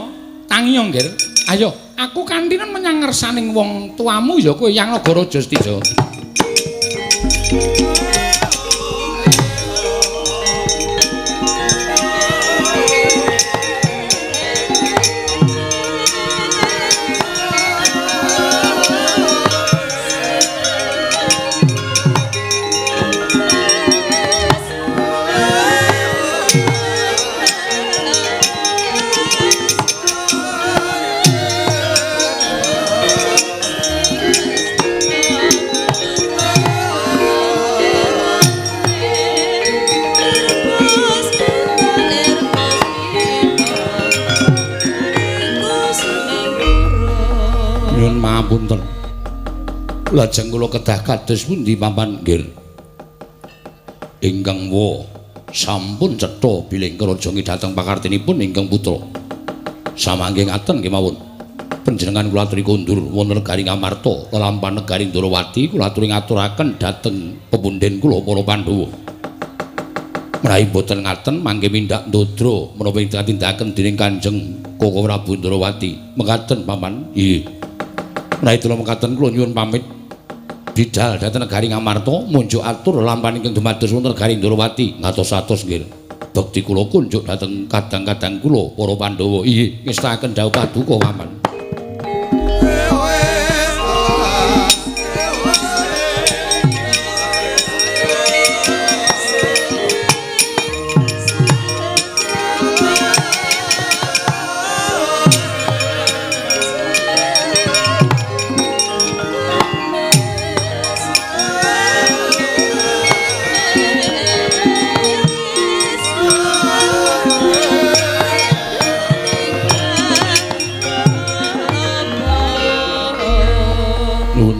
S1: tangiya nggir. Ayo, aku kantinan menyang ngersaning wong tuamu ya kowe Yang Nagaraja Setija. Pangapunten. Lajeng kula kedah kados pundi paman nggih? Ingkang wa sampun cetha bilih kraja dhateng pakartinipun ingkang putra. Samangke ngaten kemawon. Panjenengan kula aturi kondur wonten negari Ngamarta, lelampahan negari Ndorowati kula aturi ngaturaken dhateng pepundhen kula para Pandhawa. Menawi boten ngaten mangke mindak ndodra menapa ingkang tindakan dening Kanjeng Koko Prabu Ndorowati. Mekaten paman. Nggih. Menawi kula mekaten kula nyuwun pamit bidal dhateng negari Ngamarta munjuk atur lelampahan ingkang dumados wonten negari Ndorowati. Ngatos-atos nggih. Bekti kula kunjuk dhateng kadang-kadang kula para Pandhawa. Inggih, ngestakaken dawuh paduka paman.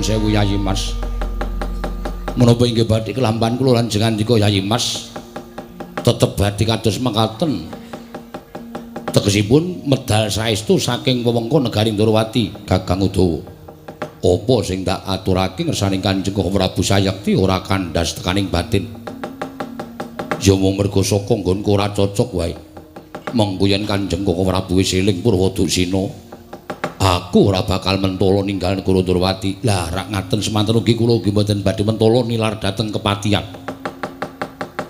S1: Sewu Yayi Mas. Menapa inggih badhe kelampan kula lajeng andika Yayi Mas tetep badhe kados mekaten. Tegesipun medal saestu saking wewengkon negari Ndorowati Kakang Udawa. Apa sing tak aturake ngersaning Kanjeng Koko Prabu Sayekti ora kandhas tekaning batin. Ya mung merga saka nggonku ora cocok wae. Mengko yen Kanjeng Koko Prabu wis eling Purwadusina, aku ora bakal mentolo ninggal negara Ndorowati. Lah rak ngaten semanten ugi kula ugi mboten badhe mentolo nilar dhateng kepatihan.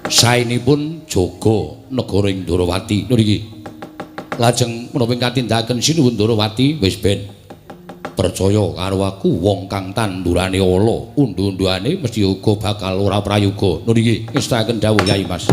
S1: Saenipun jaga negara ing Ndorowati niki. Lajeng menapa ingkang katindakaken Sinuwun Ndorowati wis ben percaya karo aku wong kang tandurane ala, undu-unduane mesti uga bakal ora prayoga. Niki ngestakaken dawuh Yai Mas.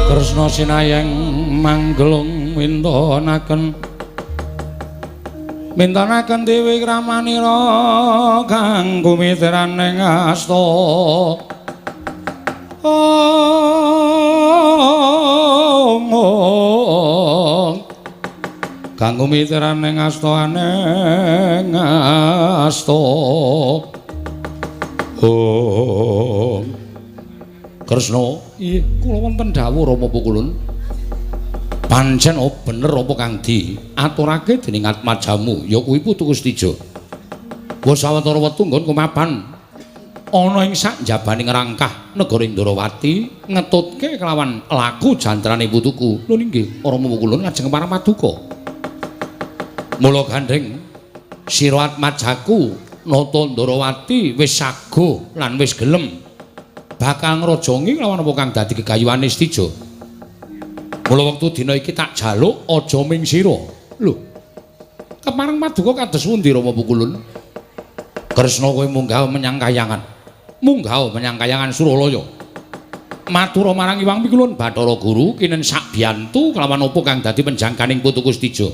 S1: Kresna sinayeng manggelung mintonaken mintonaken dewi kramanira kang gumiteran ing asta. Om kang gumiteran ing asta aneng asta. Om Kresna, inggih kula wonten dawuh Rama Pukulun. Pancen bener apa kang diaturake dening atmajamu ya kuwi Putu Kustija. Wis sawetara wektu nggon kumapan ana ing sak njabaning rangkah negara Ndorowati ngetutke kelawan laku jantrane putuku. Lho inggih Rama Pukulun lajeng parapaduka. Mula gandheng sira atmajaku
S5: Nata Ndarawati wis saguh lan wis gelem bakal ngrajangi lawan apa kang dadi gegayuhane Stija. Mula wektu dina iki tak jaluk aja ming sira. Lho. Kepareng paduka kados pundi Rama Pukulun? Kresna kowe munggah menyang kayangan. Munggah menyang kayangan Suralaya. Matura marang Iwang Pikulun Bathara Guru kinen sak biyantu kelawan apa kang dadi penjangkaning putuku Stija.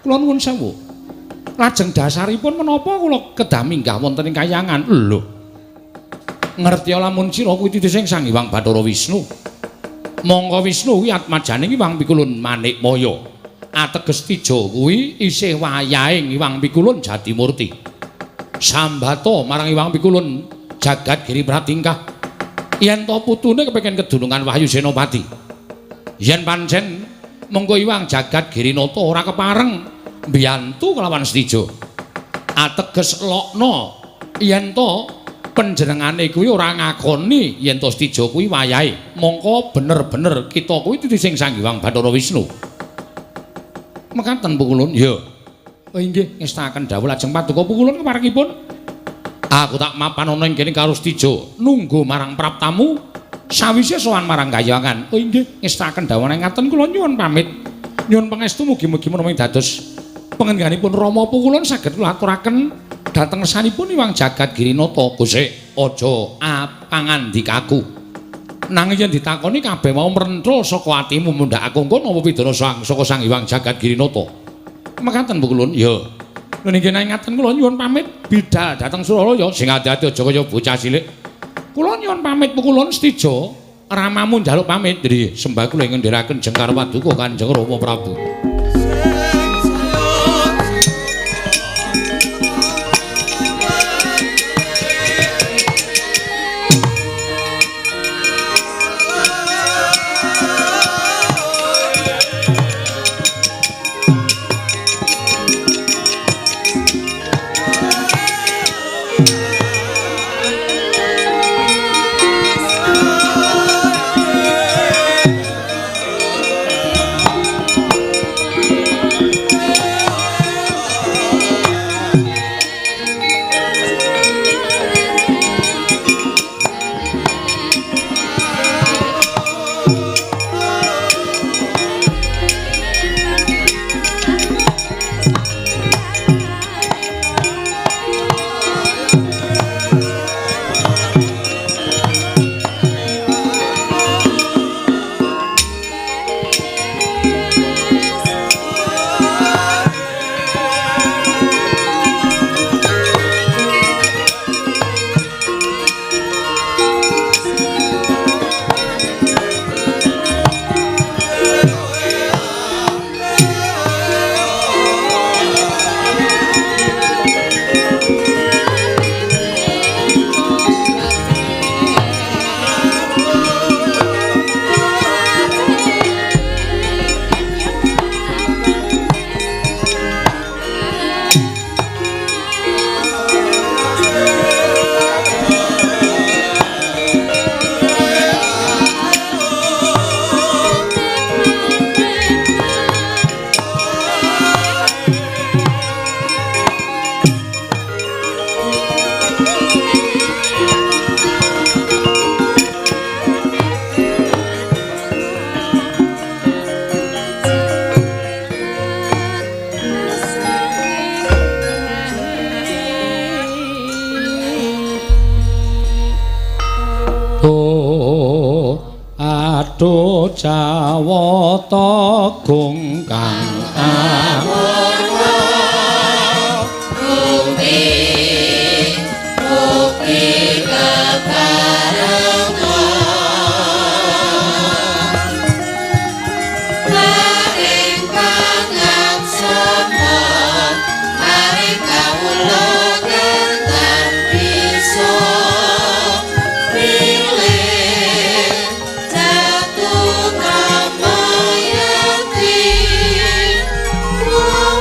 S5: Kula nuwun sewu. Lajeng dasaripun menapa kula kedah minggah wonten ing kayangan? Lho. Ngerti lamun sira kuwi titising Sang Hyang Bathara Wisnu. Mongko Wisnu kuwi atmajaning Iwang Pikulun Manikmaya. Ateges Tija kuwi isih wayahing Iwang Pikulun Jatimurti. Sambata marang Iwang Pikulun Jagat Giri Pratingkah. Yen to putune kepengin kedunungan Wahyu Senopati. Yen pancen mengko Iwang Jagat Girinata ora kepareng mbiyantu kelawan Stija. Ateges lokna yen to panjenengane kuwi ora ngakoni yen to Stija kuwi wayahe. Mongko bener-bener kita kuwi titising Sang Hyang Bathara Wisnu. Mekaten Pukulun? Ya. Oh inggih, ngestakaken dawuh lajeng paduka Pukulun keparengipun. Aku tak mapan ana ing kene karo Stija, nunggu marang praptamu sawise sowan marang kayangan. Oh inggih, ngestakaken dawuh ngaten kula nyuwun pamit. Nyuwun pangestu mugi-mugi menawi dados pangendhanipun Rama Pukulun saged kula aturaken dhateng ngersanipun Iwang Jagat Girinata. Gusik, aja pangandikaku. Nanging yen ditakoni kabeh mau mrenthul saka atimu mundhak aku engko napa pidana saka Sang Hyang Jagat Girinata. Mekaten Pukulun? Ya. Lha nggih ngaten kula nyuwun pamit bidal dhateng Suralaya. Sing ati-ati aja kaya bocah cilik. Kula nyuwun pamit Pukulun Stija, ramamu njaluk pamit. Nggih, sembah kula ing ngendheraken jengkar paduka Kanjeng Rama Prabu. Aduh Jawata gung kang
S3: amurwa bumi bukti kebarengan maring pangaksama maring kawula kertan bisa
S5: Oh.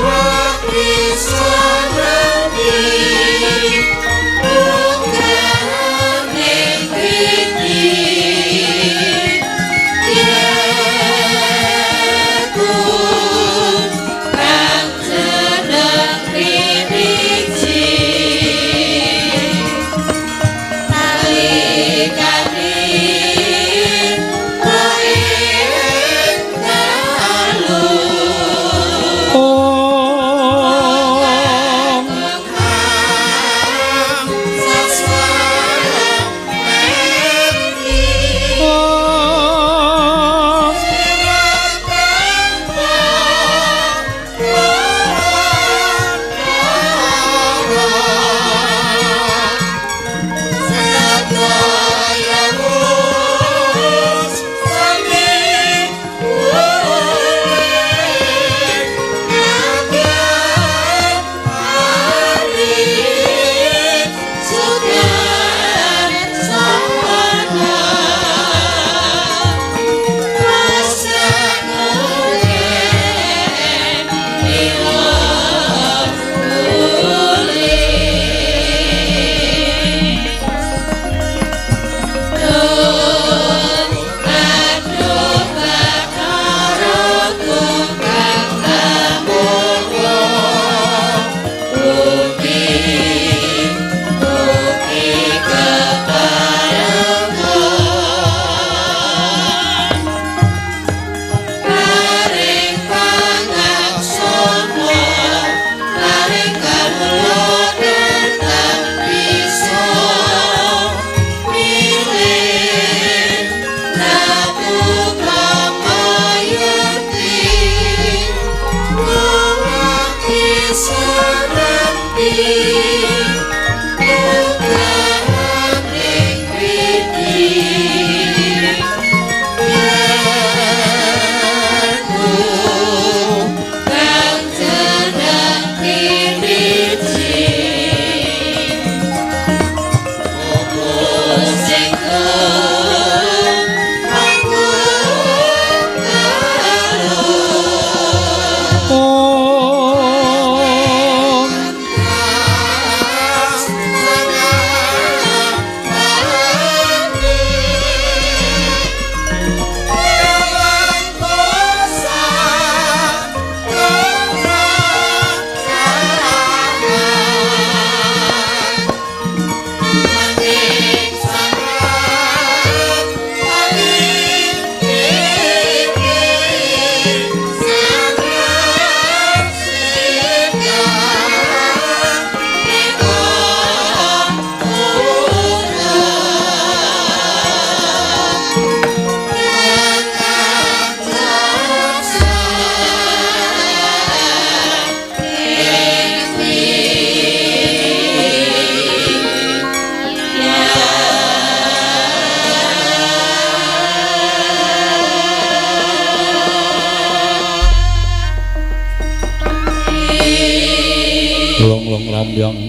S1: Long-long rambyang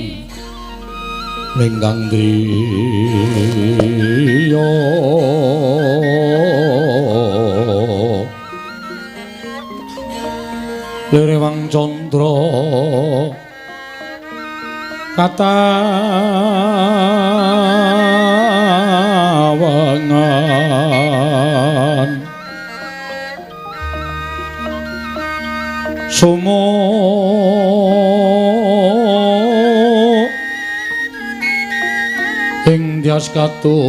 S1: lenggang driya lirewang candra katawangan sumo ing dyas katuritan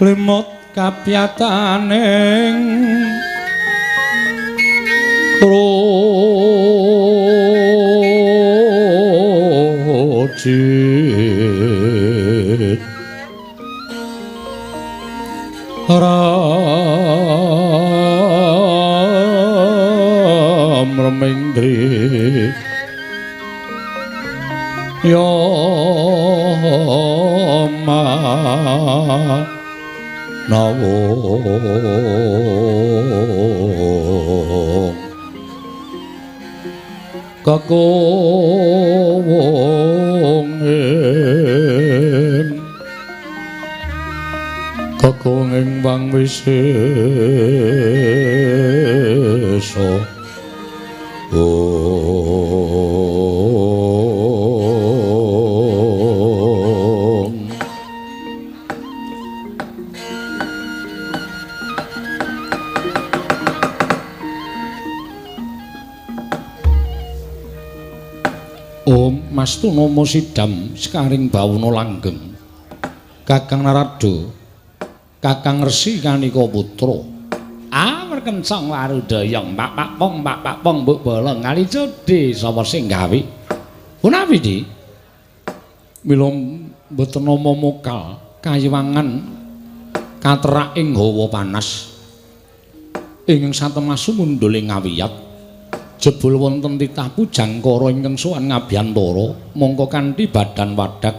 S1: lemot kapyataning rojit ram remindri ya ma nawung kakung kakung ing bang wisesa. Om Mastunomo Sidam sekaring bawana langgeng Kakang Narada Kakang Resi Kanika Putra awer kencang warudayang pak pong pak pong mbok bolong kali jodhe sapa sing gawe punawi Di mila mboten nama mokal kayiwangan katerak ing hawa panas ing satemasu mundhul ing ngawiyat jebul wonten titah pujangkara ingkang sowan ngabiyantara mongko kanthi badan wadak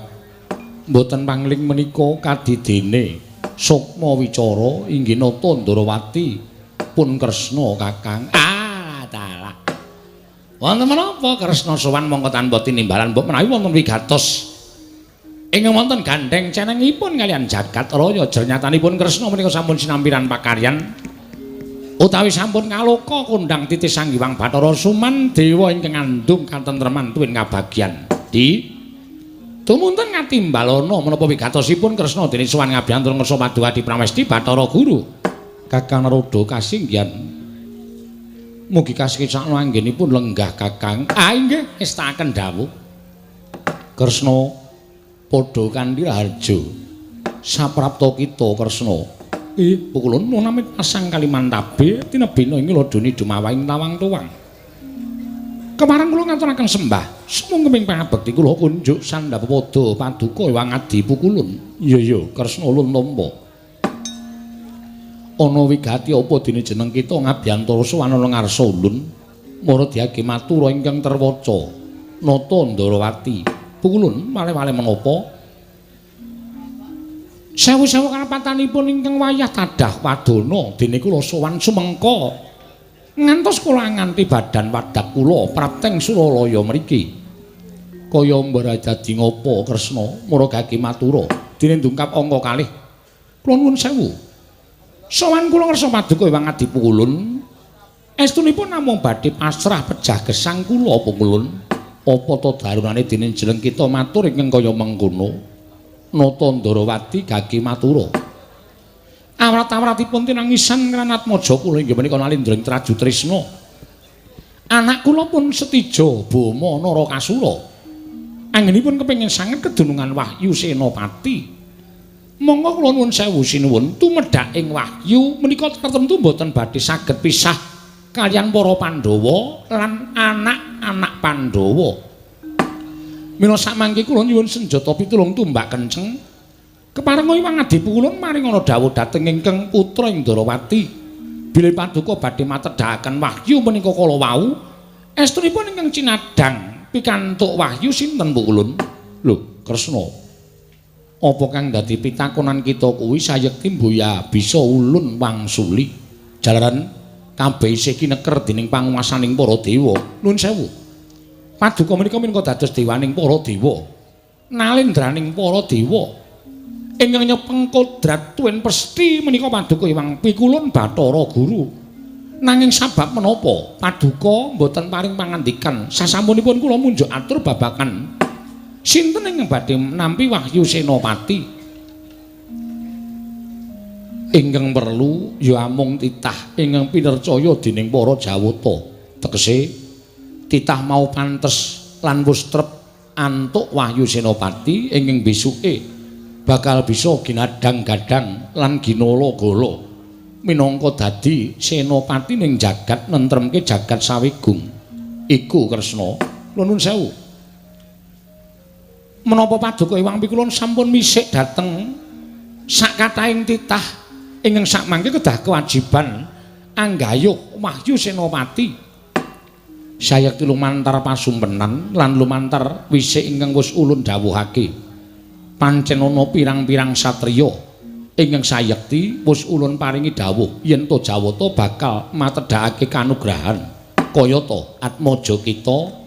S1: mboten pangling menika kadidene sukma wicara inggih nata Ndarawati pun Kresna Kakang. Ah dalah wonten menapa Kresna sowan mongko tanpa tinimbalan mbok menawi wonten wigatos ingkang wonten gandheng cenengipun kaliyan jagat raya jernyatanipun Kresna menika sampun sinampiran pakaryan utawi sampun ngaloka kondhang titis Sang Hyang Bathara Suman dewa ingkang ngandung katentreman tuwin kabagyan. Di tumunten ngatimbalana menapa wigatosipun Kresna dene sowan ngabyantura ngersa paduka Pramesti Bathara Guru. Kakang Narada kasinggihan mugi kasekisakno anggenipun lenggah Kakang. Ah inggih ngestakaken dawuh. Kresna padha kanthi raharja saprapta kita Kresna. Ih, pukulun nami pasang Kalimantabe tinebina ing ladoni dumawahing tawang tuwang. Kepareng kula ngaturaken sembah, sumangga pangabekti kula kunjuk sandhap pada paduka Hyang Adi Pukulun. Iya iya, Kresna ulun tampa. Ana wigati apa dene jeneng kita ngabiyantara sowan ana ngarsa ulun, mara diage matura ingkang terwaca. Nata Ndarawati. Pukulun malih-malih menapa? Sewu-sewu karapatanipun ingkang wayah tadah wadana dene kula sowan sumengka ngantos kula nganti badan wadak kula prapteng Suralaya mriki. Kaya mbarajadi ngapa Kresna mara gage matura dene ndungkap angka kalih. Kula nuwun sewu. Sowan kula ngersa paduka Hyang Adi Pukulun. Estunipun namung badhe pasrah pejah gesang kula Pukulun. Apa ta darunane dene jeneng kita matur ingkang kaya mengkono? Nata Ndarawati gage matura. Awrat-awratipun tinangisan Kranatmaja kula inggih menika nalindra ing Traju Trisna. Anak kula pun setija Bama Narakasura. Anggenipun kepengin sanget kedunungan Wahyu Senopati. Monggo kula nuwun sewu sinuwun tumedhak ing wahyu menika tertentu mboten badhe saged pisah kaliyan para Pandhawa lan anak-anak Pandhawa. Mila samangke kula nyuwun senjata pitulung tumbak kenceng. Keparenga Hyang Adi Pukulun maring ana dawuh dhateng ingkang putra ing Ndarawati. Bilih paduka badhe matedhakaken wahyu menika kala wau, estunipun ingkang cinadhang pikantuk wahyu sinten Pukulun? Lho, Kresna. Apa kang dadi pitakonan kita kuwi sayekti mbuya bisa ulun wangsuli. Jalaran kabeh isih kineker dening panguwasaning para dewa. Nuwun sewu. Paduka menika minangka dados dewaning para dewa. Nalendraning para dewa. Ingkang nyepeng kodrat tuwin pesthi menika paduka Hyang Pikulun Bathara Guru. Nanging sabab menapa paduka mboten paring pangandikan sasampunipun kula munjuk atur babagan sinten ingkang badhe nampi Wahyu Senopati? Ingkang perlu ya amung titah ingkang pinercaya dening para Jawata. Tegese titah mau pantes lan wis trep antuk Wahyu Senopati ingkang besuke bakal bisa ginadang-gadang lan ginala-gala minangka dadi senopati ning jagat nentremke jagat sawigung. Iku Kresna. Nuwun sewu. Menapa paduka Hyang Pikulun sampun misik dhateng sakathahing titah ingkang sakmangke kedah kewajiban anggayuh Wahyu Senopati. Sayekti lumantar pasumpenan lan lumantar wisik ingkang wis ulun dawuhake. Pancen ana pirang-pirang satriya ingkang sayekti wis ulun paringi dawuh yen to Jawata bakal matedhakake kanugrahan kayata atmaja kita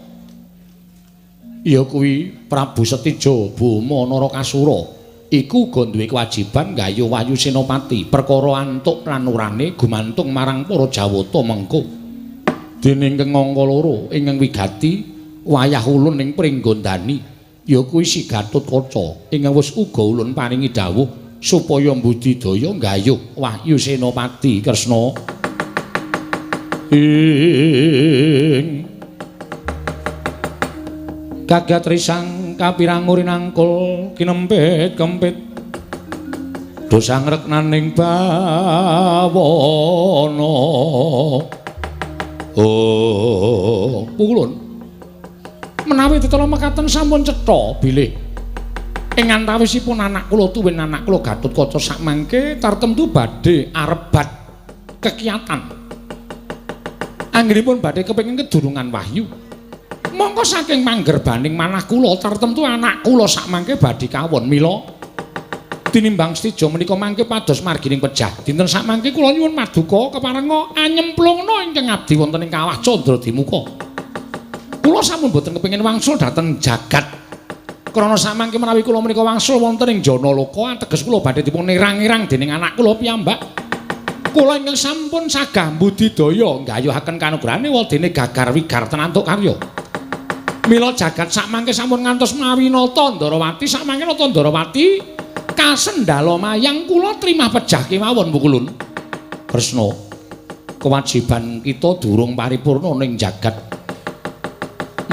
S1: ya kuwi Prabu Setija Boma Narakasura iku uga duwe kewajiban nggayuh Wahyu Senopati perkara antuk lan urane gumantung marang para Jawata mengko. Dene ingkang angka loro ingkang wigati wayah ulun ing Pringgondani ya kuwi si Gatotkaca ingkang wis uga ulun paringi dawuh supaya mbudidaya nggayuh Wahyu Senopati. Kresna ing kagat risang kapirang urinangkul kinempit kempit dosang reknaning bawana. Oh, pulun menawi tetela mekaten sampun cetha bilih ing antawisipun anak kula tuwin anak kula Gatotkaca sakmangke tartemtu badhe arebat kekiatan. Anggenipun badhe kepengin kedurungan wahyu. Mongko saking manggerbaning manah kula tartemtu anak kula sakmangke badhe kawon. Mila tinimbang Setija menika mangke pados margining pejah. Dinten sakmangke kula nyuwun maduka keparenga anyemplungna ingkang abdi wonten ing kawah Candradimuka. Kula sampun boten kepengin wangsul dhateng jagat. Krana samangke menawi kula menika wangsul wonten ing Janaloka ateges kula badhe dipun irang-irang dening anak kula piyambak. Kula ingkang sampun sagah mbudidaya nggayuhaken kanugrahane wadene gagar wigar tenantuk karya. Mila jagat sakmangke sampun ngantos mawi nata Ndarawati, sakmangke nata Ndarawati kasendhala mayang kula trimah pejah kemawon Pukulun. Kresna, kewajiban kita durung paripurna ning jagat.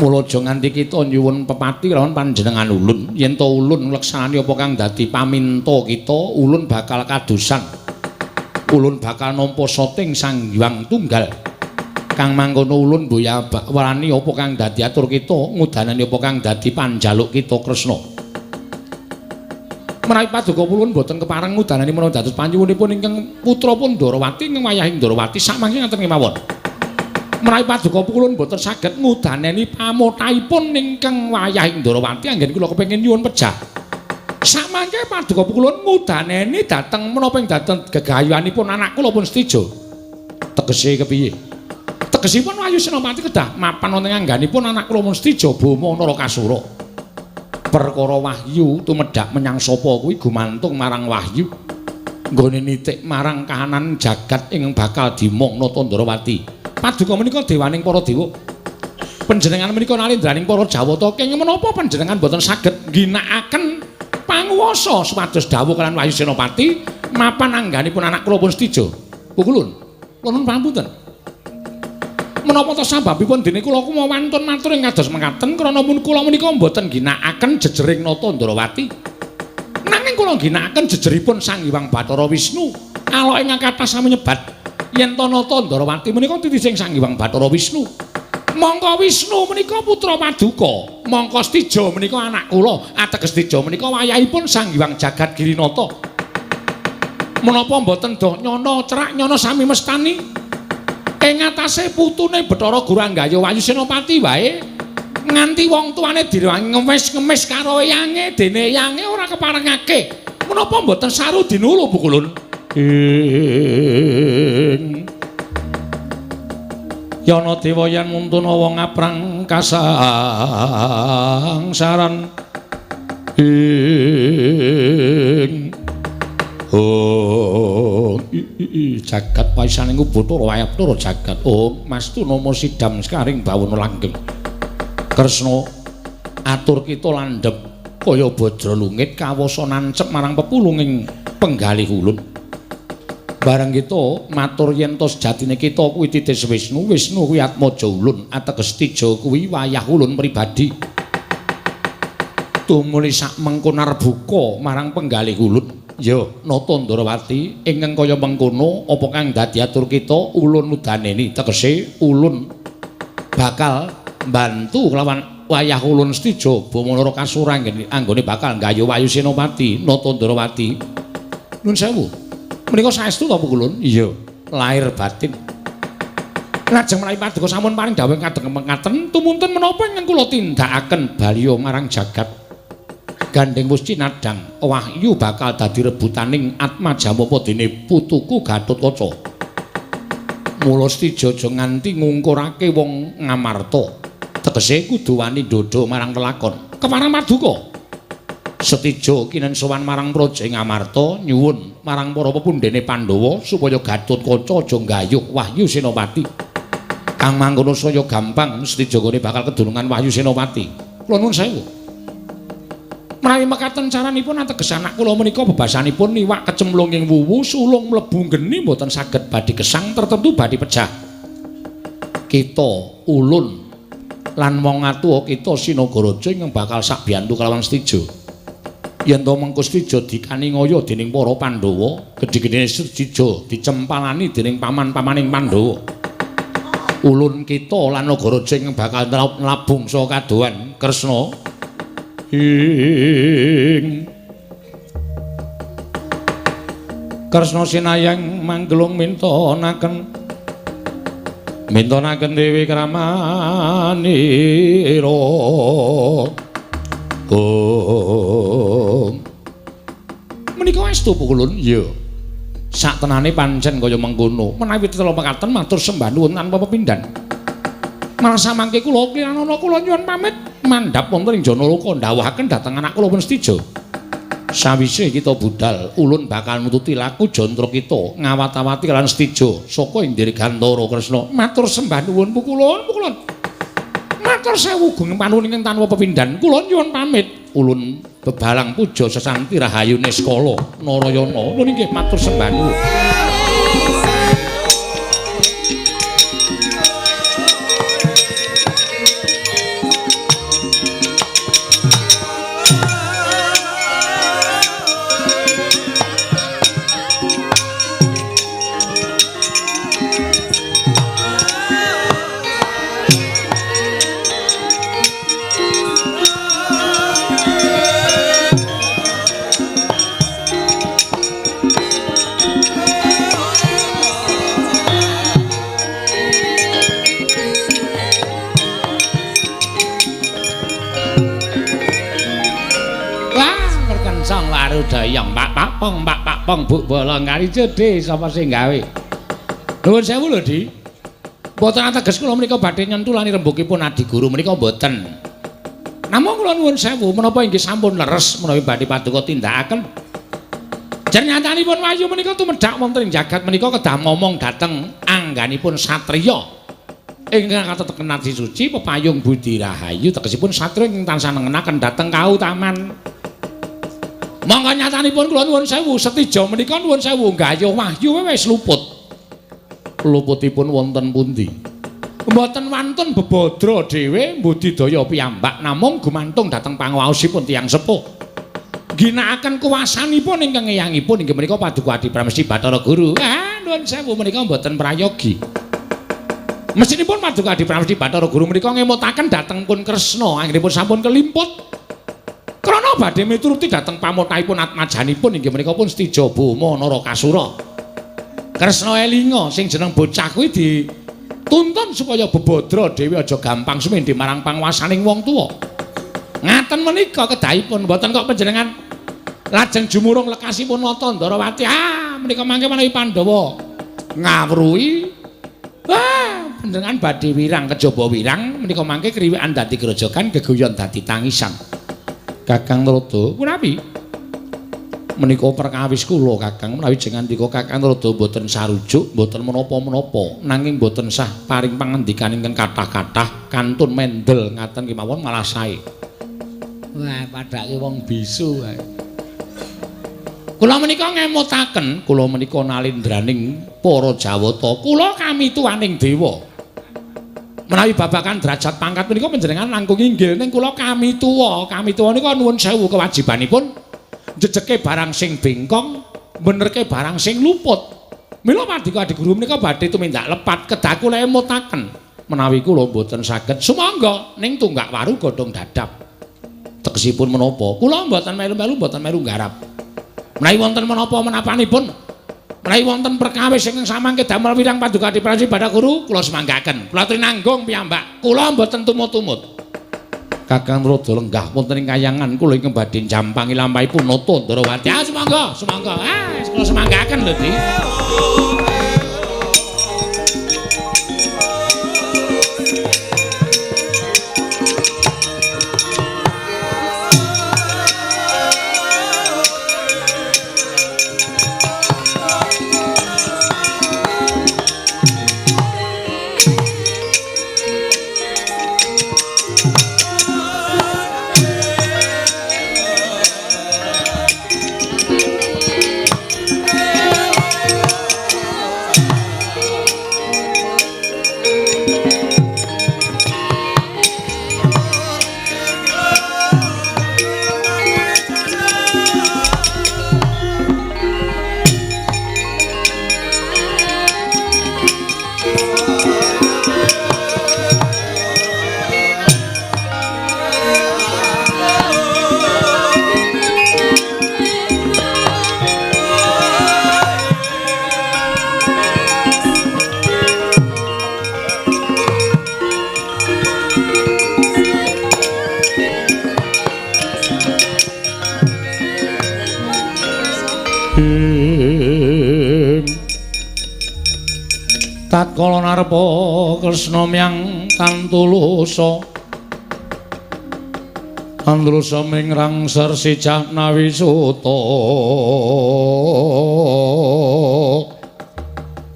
S1: Mula aja nganti kita nyuwun pepati lawan panjenengan ulun. Yen to ulun ngleksanani apa kang dadi paminta kita, ulun bakal kadosan. Ulun bakal nampa soting Sang Hyang Tunggal. Kang mangkono ulun mboya warani apa kang dadi atur kita, ngudanani apa kang dadi panjaluk kita Kresna. Menawi paduka ulun boten kepareng ngudanani menawa dados panyuwunipun ingkang putra pun Ndarawati ingkang wayahing Ndarawati sakmangke ngaten kemawon. Menawi paduka kula mboten saged ngudaneni pamothahipun ingkang wayahing Ndarawati anggen kula kepengin nyuwun pejah. Samangke paduka kula ngudaneni dhateng menapa ing dhateng gegayuhanipun anak kula pun Setija. Tegese kepiye? Tegesipun Wahyu Senopati kedah mapan wonten angganipun anak kula pun Setija Boma Narakasura. Perkara wahyu tumedhak menyang sapa kuwi gumantung marang wahyu. Nggone nitik marang kahanan jagat ingkang bakal dimong Nata Ndarawati. Paduka menika dewaning para dewa. Panjenengan menika nalendraning para Jawata kenging menapa panjenengan boten saged ngginakaken panguwasa supados dawuh kaliyan Wahyu Senopati mapan angganipun anak kula pun Setija. Pukulun, nuwun pangapunten. Menapa ta sababipun dene kula kumawantun matur ing kados mekaten krana mun kula menika mboten ngginakaken jejering Nata Ndarawati. Nanging kula ngginakaken jejeripun Sang Hyang Bathara Wisnu. Alok ingkang kathah sami nyebat yen to Nata Ndarawati menika titising Sang Hyang Bathara Wisnu. Mongko Wisnu menika putra paduka, mongko Setija menika anak kula, ateges Setija menika wayahipun Sang Hyang Jagat Girinata. Menapa mboten doh nyono cerak nyono sami mestani ing atase putune Bathara Guru Anggaya Wahyu Senopati wae Nganti wong tuane direwangi ngemis-ngemis karo eyange, dene eyange ora keparengake. Menapa mboten saru dinulu Pukulun? Ing Yana dewa yen muntuna wong aprang kasangsaran. Ing oh i jagat paisaning Bathara wayah Bathara jagat. Oh Mastuna sidam sekaring bawana langgeng. Kresna atur kita landhep kaya bajra lungit kawasa nancep marang pepulunging penggalih ulun. Bareng kita matur yen to sejatine kita kuwi titis Wisnu, Wisnu kuwi atmaja ulun, ateges tija kuwi wayah ulun pribadi. Tumuli sak mengko narbuka marang penggalih ulun. Ya, Nata Ndrawati ingkang kaya mengkono apa kang dadi atur kita ulun udaneni, tegese ulun bakal mbantu kelawan wayah ulun Setija Bama Narakasura anggone bakal nggayuh Wayu Senopati Nata Ndrawati. Nuwun sewu. Menika saestu ta Pukulun? Iya, lahir batin. Lajeng menawi paduka sampun paring dawuh kadheng mekaten tumunten menapa ingkang kula tindakaken baliya marang jagat. Gandeng wis cinadhang wahyu bakal dadi rebutaning Atmajamapa dene putuku Gatotkaca. Mula Setija aja nganti ngungkurake wong Ngamarta. Tegese kudu wani ndhodha marang lelakon. Kepareng paduka. Setija kinen sowan marang Praja Ngamarta nyuwun marang para pepundhene Pandhawa supaya Gatotkaca aja nggayuh Wahyu Senopati. Kang mangkono saya gampang Setija gone bakal kedunungan Wahyu Senopati. Kula nuwun sewu. Menawi mekaten caranipun ateges anak kula menika bebasanipun iwak kecemplung ing wuwu sulung mlebu geni mboten saged badhe gesang tertentu badhe pejah. Kita ulun lan wong atuwa kita Sinagaraja ingkang bakal sakbiyantu kalawan Setija. Yen to mengko Setija dikaningaya dening para Pandhawa, gedhe-gedhene Setija dicempalani dening paman-pamaning Pandhawa. Ulun kita lan Nagaraja ingkang bakal nlabung saka kadohan Kresna. Ing Kresna sinayang manggelung mintonaken mintonaken Dewi Kramanira. Om. Menika estu Pukulun? Iya. Saktenane pancen kaya mengkono. Menawi tetela mekaten matur sembah nuwun tanpa pepindhan. Malah samangke kula kiranana kula nyuwun pamit mandhap wonten ing Janaloka ndhawuhaken dhateng anak kula pun Setija. Sawise kita budal, ulun bakal nututi laku jantra kita ngawat-awati lan Setija saka ing Dirgantara Kresna. Matur sembah nuwun Pukulun, Pukulun. Matur sewu gunging panuwun ingkang tanpa pepindhan. Kula nyuwun pamit. Ulun bebalang puja sesanti rahayu niskala Narayana. Nuwun inggih matur sembah nuwun. Mbak Pak Pong Buk Bolong kali jede sapa sing gawe. Nuwun sewu lho, Di. Mboten ateges kula menika badhe nyentulani rembugipun adiguru menika mboten. Namung kula nuwun sewu menapa inggih sampun leres menawi badhe paduka tindakaken. Jernyatanipun Wahyu menika tumedhak wonten ing jagat menika kedah momong dhateng angganipun satriya ingkang kateteken ati suci pepayung budi rahayu tegesipun satriya ingkang tansah nengenaken dhateng kautaman. Monggo nyatanipun kula nuwun sewu Setija menika nuwun sewu nggayuh wahyu wis luput. Luputipun wonten pundi? Mboten wantun bebadra dhewe mbudidaya piyambak namung gumantung dhateng panguwaosipun tiyang sepuh. Ginakaken kuwasanipun ingkang eyangipun inggih menika Paduka Adi Pramesti Bathara Guru. Ah nuwun sewu menika mboten prayogi. Mesinipun Paduka Adi Pramesti Bathara Guru menika ngemutaken dhateng pun Kresna anggenipun sampun kelimput. Krana badhe mituruti dhateng pamotahipun atmajanipun inggih menika pun Setija Bama Narakasura. Kresna elinga sing jeneng bocah kuwi di Tuntun supaya bebadra dhewe aja gampang sumendhe marang panguwasaning wong tuwa. Ngaten menika kedahipun mboten kok panjenengan lajeng jumurung lekasipun nata Ndarawati. Ah, menika mangke menawi Pandhawa ngawruhi. Wah, panjenengan badhe wirang kejaba wirang menika mangke kriwikan dadi grojogan geguyon dadi tangisan. Kakang Narada, punapi? Menika perkawis kula Kakang menawi jengandika Kakang Narada mboten sarujuk, mboten menapa-menapa, nanging mboten sah paring pangandikan ingkang kathah-kathah kantun mendel ngaten kemawon malah sae. Wah, padake wong bisu wae. Kula menika ngemutaken, kula menika nalindraning para Jawata, kula kamituwaning dewa. Menawi babakan derajat pangkat menika panjenengan langkung inggil ning kula kamituwa. Kamituwa nika nuwun sewu kewajibanipun jejeke barang sing bengkong, benerke barang sing luput. Mila padika adiguru menika badhe tumindak lepat kedah kula emutaken. Menawi kula mboten saged sumangga ning tunggak waru godhong dadap. Tegesipun menapa? Kula mboten melu-melu mboten melu nggarap. Menawi wonten menapa menapanipun, menawi wonten perkawis ingkang samangke damel wirang paduka Adipraji Bathara Guru, kula semanggaken. Kula trinanggung piyambak. Kula mboten tumut-tumut. Kakang Narada lenggah wonten ing kayangan kula ingkang badhe njampangi lampahipun nata Ndarawati. Ah sumangga, sumangga. Ah kula semanggaken lho, Di. Tatkala narepa Kresna myang tantulusa tantulusa mingrang sersi Jahnawi Suta.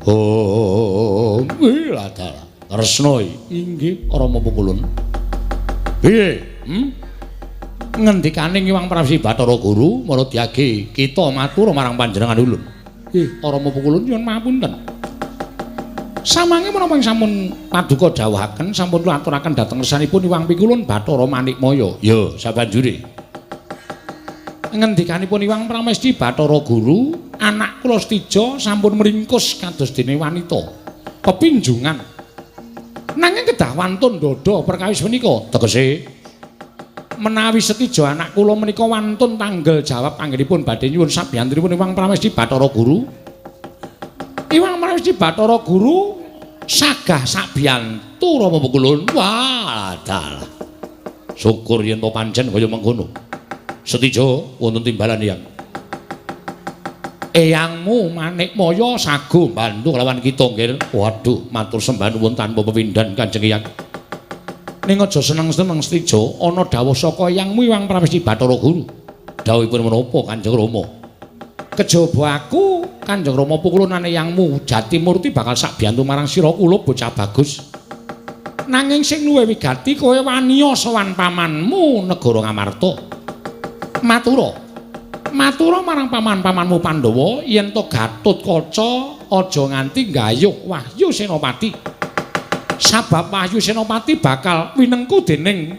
S1: Oh, wiladala Kresna inggih Rama Pukulun. Piye? Ngendikane Hyang Pramesti Bathara Guru maradyage kita matur marang panjenengan ulun. Nggih, Rama Pukulun nyuwun mapunten. Samange menapa sampun paduka dawuhaken sampun kula aturaken dhateng ngersanipun Hyang Pikulun Bathara Manikmaya. Ya, sabanjure. Ngendikanipun Hyang Pramesti Bathara Guru, anak kula Setija sampun mringkus kados dene wanita. Pepinjungan. Nanging kedah wantun dada perkawis menika. Tegese menawi Setija anak kula menika wantun tanggel jawab anggenipun badhe nyuwun sabiyantunipun Hyang Pramesti Bathara Guru. Hyang Pramesti Bathara Guru sagah sabiyantu Rama Pukulun. Wah, dalah. Syukur yen to pancen kaya mengkono. Setija wonten timbalan Hyang. Eyangmu Manikmaya sago mbantu kelawan kita nggih. Waduh, matur sembah nuwun tanpa pepindhan Kanjeng Hyang. Ning aja seneng-seneng Setija, ana dawuh saka eyangmu Hyang Pramesti Bathara Guru. Dawuhipun menapa Kanjeng Rama? Kejaba aku Kanjeng Rama Pukulunane eyangmu Jatimurti bakal sakbiyantu marang sira kula bocah bagus. Nanging sing luwih wigati kowe waniya sowan pamanmu negara Ngamarta. Matura. Matura marang paman-pamanmu Pandhawa yen to Gatotkaca aja nganti nggayuh Wahyu Senopati. Sabab Wahyu Senopati bakal winengku dening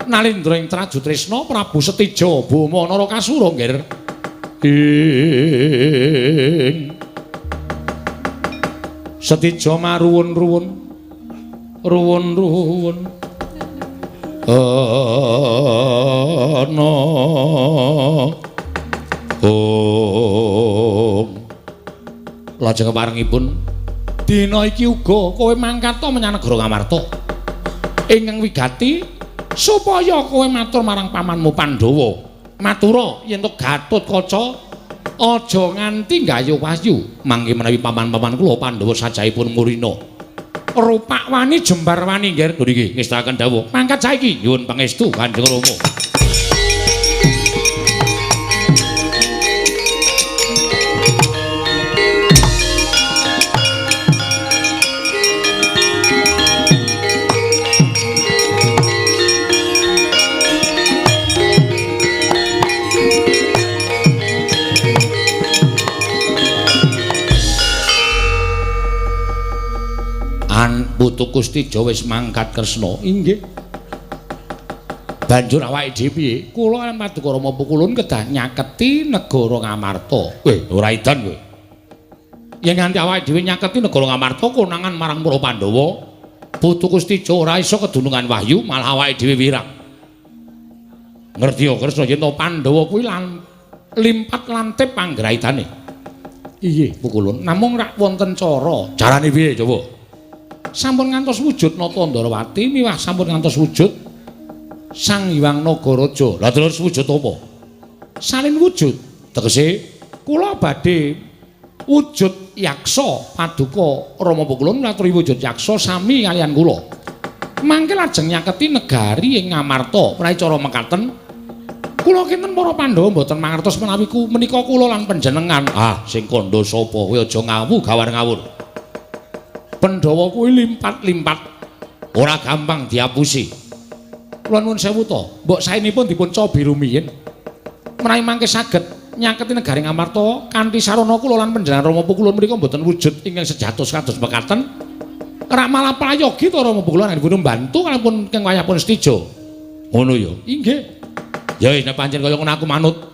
S1: Nalindra ing Trajutresna Prabu Setija Boma Narakasura nggir. Ing Setija maruwun-ruwun ruwun-ruwun ana om lajeng parengipun
S5: Dina iki uga kowe mangkat menyang negara Ngamarta. Ingkang wigati supaya kowe matur marang pamanmu Pandhawa. Matura yen to Gatotkaca aja nganti nggayuh wahyu. Mangke menawi paman-paman kula Pandhawa sajahipun murina. Rupak wani jembar wani nggih niki ngestakaken dawuh. Mangkat saiki nyuwun pangestu Kanjeng Rama. Putu Kustija wis mangkat Kresna. Inggih. Banjur awake dhewe piye? Kula lan Paduka Rama Pukulun kedah nyaketi negara Ngamarta. Weh, ora edan kowe. Yen nganti awake dhewe nyaketi negara Ngamarta konangan marang para Pandhawa, Putu Kustija ora iso kedunungan wahyu, malah awake dhewe wirang. Ngerti ya Kresna yen to Pandhawa kuwi lan limpat lantip panggraitane. Inggih, Pukulun. Namung rak wonten cara. Carane piye coba? Sampun ngantos wujud Nata Ndrawati miwah sampun ngantos wujud Sang Hyang Nagaraja. Lah terus wujud apa? Salin wujud. Tegese kula badhe wujud yaksa paduka Rama Pukulun ngaturi wujud yaksa sami kaliyan kula. Mangke lajeng nyaketi negari ing Ngamarta. Menawi cara mekaten kula kinten para Pandhawa mboten mangertos menawi menika kula lan panjenengan. Ah, sing kandha sapa? Kowe aja ngawu gawar ngawur. Pandhawa kuwi limpat-limpat ora gampang diapusi. Kula nuwun sewu to, mbok saenipun dipun cobi rumiyin. Menawi mangke saged nyaketi negari Ngamarta kanthi sarana kula lan panjenengan Rama Pukulun menika mboten wujud ingkang sejatos kados mekaten. Rak malah prayogi to Rama Pukulun anggenipun mbantu kalampun keng wayahipun setija. Ngono ya. Inggih. Ya wis nek pancen kaya ngono aku manut.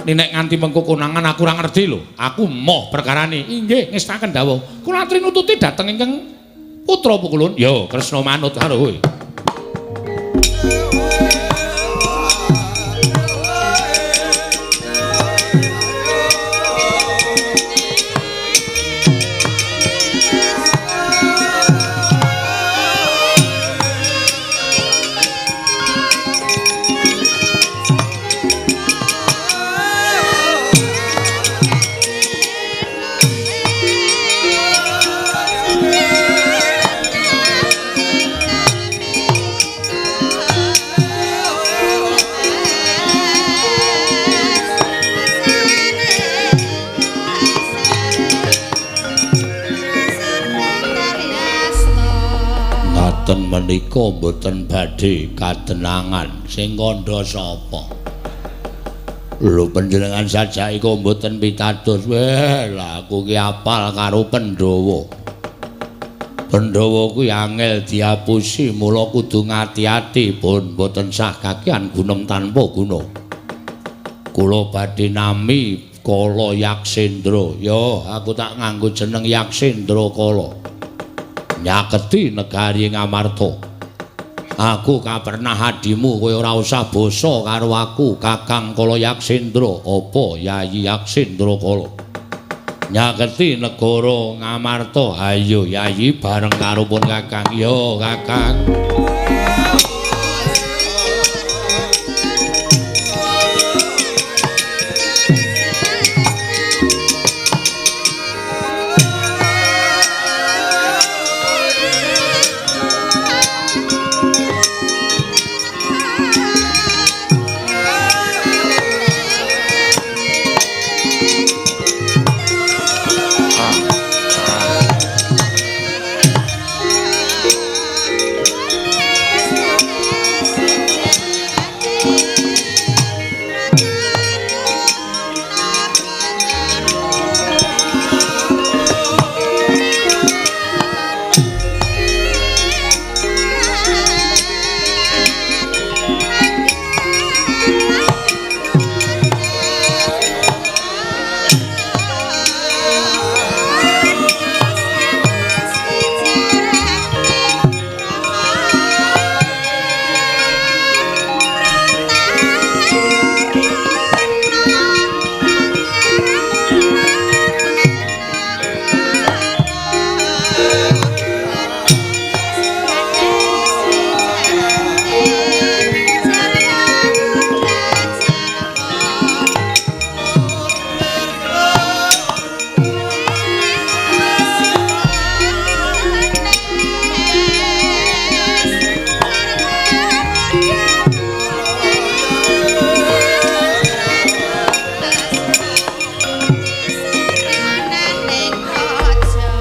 S5: Nek nganti mengko konangan aku ora ngerti lho. Aku moh perkarane. Inggih, ngestaken dawuh. Kula aturi nututi dhateng ingkang putra Pukulun. Ya, Kresna manut karo kowe. Menika mboten badhe kadenangan. Sing kandha sapa? Lho panjenengan sajake kok mboten pitados. Weh, lah aku ki apal karo Pandhawa. Pandhawa kuwi angel diapusi, mula kudu ngati-ati pun mboten sah kakean gunem tanpa guna. Kula badhe nami Kala Yaksendra. Yo, aku tak nganggo jeneng Yaksendra Kala. Nyaketi negari Ngamarta. Aku kapernah adimu, kowe ora usah basa karo aku, Kakang Kala Yaksendra. Apa Yayi Yaksendra Kala? Nyaketi negara Ngamarta. Ayo Yayi bareng karo pun Kakang. Yo Kakang.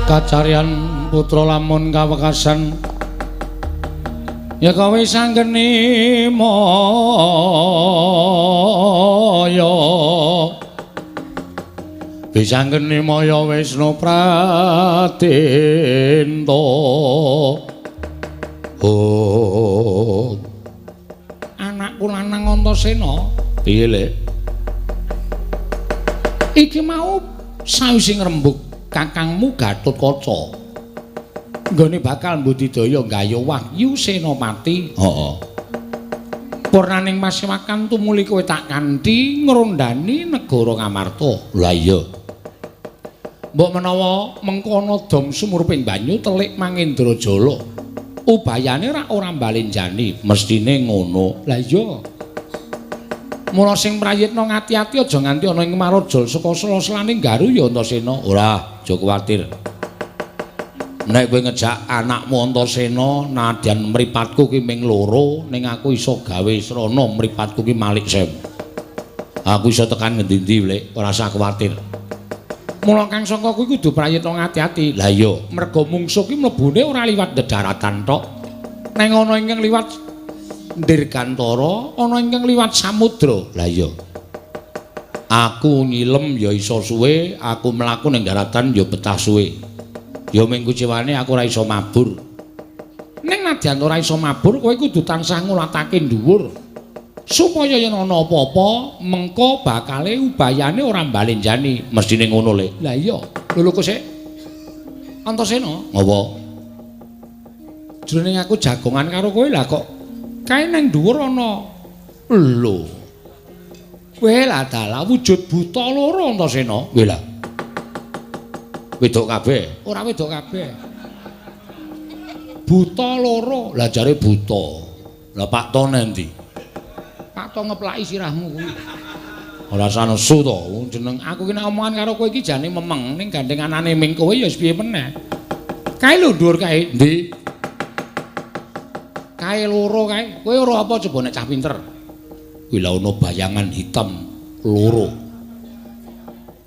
S1: Kacaryan putra lamun kawekasan ya kowe sanggeni maya wisanggeni maya Wisnu Pradenta. Oh, anakku lanang Antasena piye Lek? Iki mau sawise ngrembug kakangmu Gatotkaca nggone bakal mbudidaya nggayuh wahyu Senopati. Heeh. Purnaning pasewakan tumuli kowe tak kanthi ngrondani negara Ngamarta. Lah iya. Mbok menawa mengkono dom sumurping banyu telik Mangendrajala. Ubayane rak ora mbalenjani, mestine ngono. Lah iya. Mula sing prayitna ngati-ati aja nganti ana ing Marajal saka sela-selane Garu ya Antasena. Ora, aja kuwatir. Nek kowe ngejak anakmu Antasena nadyan mripatku ki ming loro, ning aku iso gawe srana mripatku ki malik sewu. Aku iso tekan ngendi-endi, Lek, ora usah kuwatir. Mula kang sangka kuwi kudu prayitna ngati-ati. Lah iya, merga mungsuh ki mlebune ora liwat dedaratan tok. Neng ana ingkang liwat Dirgantara, ana ingkang liwat samudra. Lah iya. Aku nyilem ya iso suwe, aku mlaku ning daratan ya betah suwe. Ya ming kuciwane aku ora iso mabur. Ning nadyan ora iso mabur, kowe kudu tansah ngulatake dhuwur. Supaya yen ana apa-apa, mengko bakale ubayane ora mbalenjani. Mestine ngono, Lek. Lah iya, lho kok sik. Antasena, ngapa? Jroning aku jagongan karo kowe lah kok kae nang dhuwur ana lho. Kowe lah dalah wujud buta loro Antasena. Kowe lah. Wedok kabeh, ora wedok kabeh. Buta loro, lah jare buta. Lah Pak To nendi? Pak To ngeplaki sirahmu kuwi. Ora usah nesu to, wong jeneng aku ki nek omongan karo kowe iki jane memeng ning gandeng anane ming kowe ya wis piye meneh. Kae lho dhuwur kae. Endi? Kae loro kae. Kowe ora apa coba nek cah pinter. Kuwi lha ana bayangan hitam loro.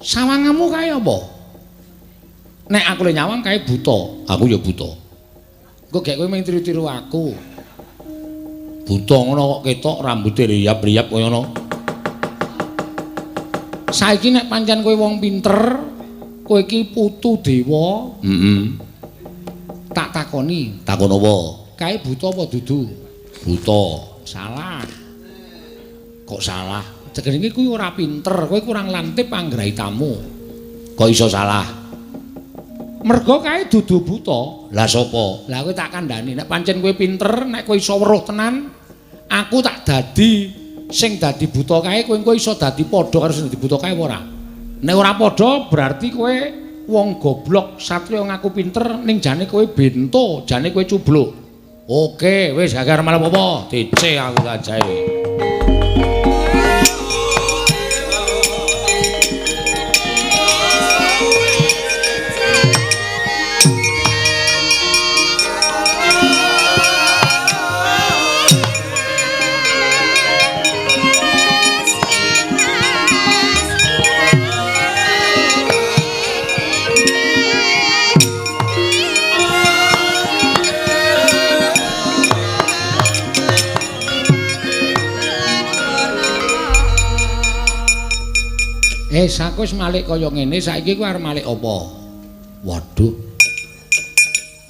S1: Sawangamu kae apa? Nek aku le nyawang kae buta, aku ya buta. Engko gek kowe mung tiru-tiru aku. Buta ngono kok ketok rambuté riyap-riyap kaya ngono. Saiki nek pancen kowe wong pinter, kowe iki putu dewa. Heeh. Tak takoni, takon apa? Kae buta apa dudu? Buta. Salah. Kok salah? Jenenge kuwi ora pinter, kowe kurang lantip anggrahitamu. Kok iso salah? Mergo kae dudu buta. Lah sapa? Lah kowe tak kandhani, nek pancen kowe pinter, nek kowe iso weruh tenan, aku tak dadi sing dadi buta kae, kowe engko iso dadi padha karo sing dadi buta kae apa ora? Nek ora padha berarti kowe wong goblok, satriya ngaku pinter ning jane kowe bento, jane kowe cubluk. Oke, wis gak arep malah apa-apa, DC aku kajae. Aku wis malik kaya ngene, saiki kowe arep malik apa? Waduh.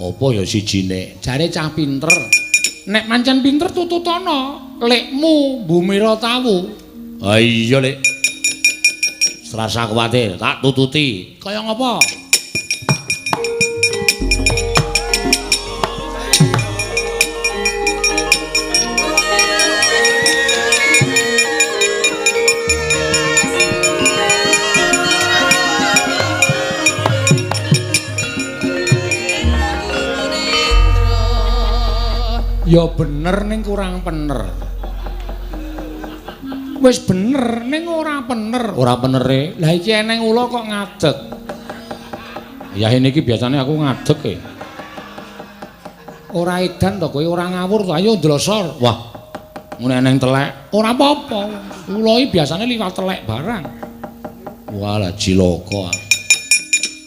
S1: Apa ya sijine? Jare cah pinter. Nek pancen pinter tututana, lekmu Bumira tawu. Ha iya, Lek. Serasa kuwatir, tak tututi. Kaya ngapa? Ya bener ning kurang pener. Wis bener ning ora pener. Ora penere. Lah iki eneng ula kok ngadeg. Ya ini iki biasane aku ngadeg e. Ora edan to kowe, ora ngawur to. Ayo ndlosor. Wah. Ngene eneng telek. Ora apa-apa. Ula iki biasane liwat telek barang. Walah cilaka.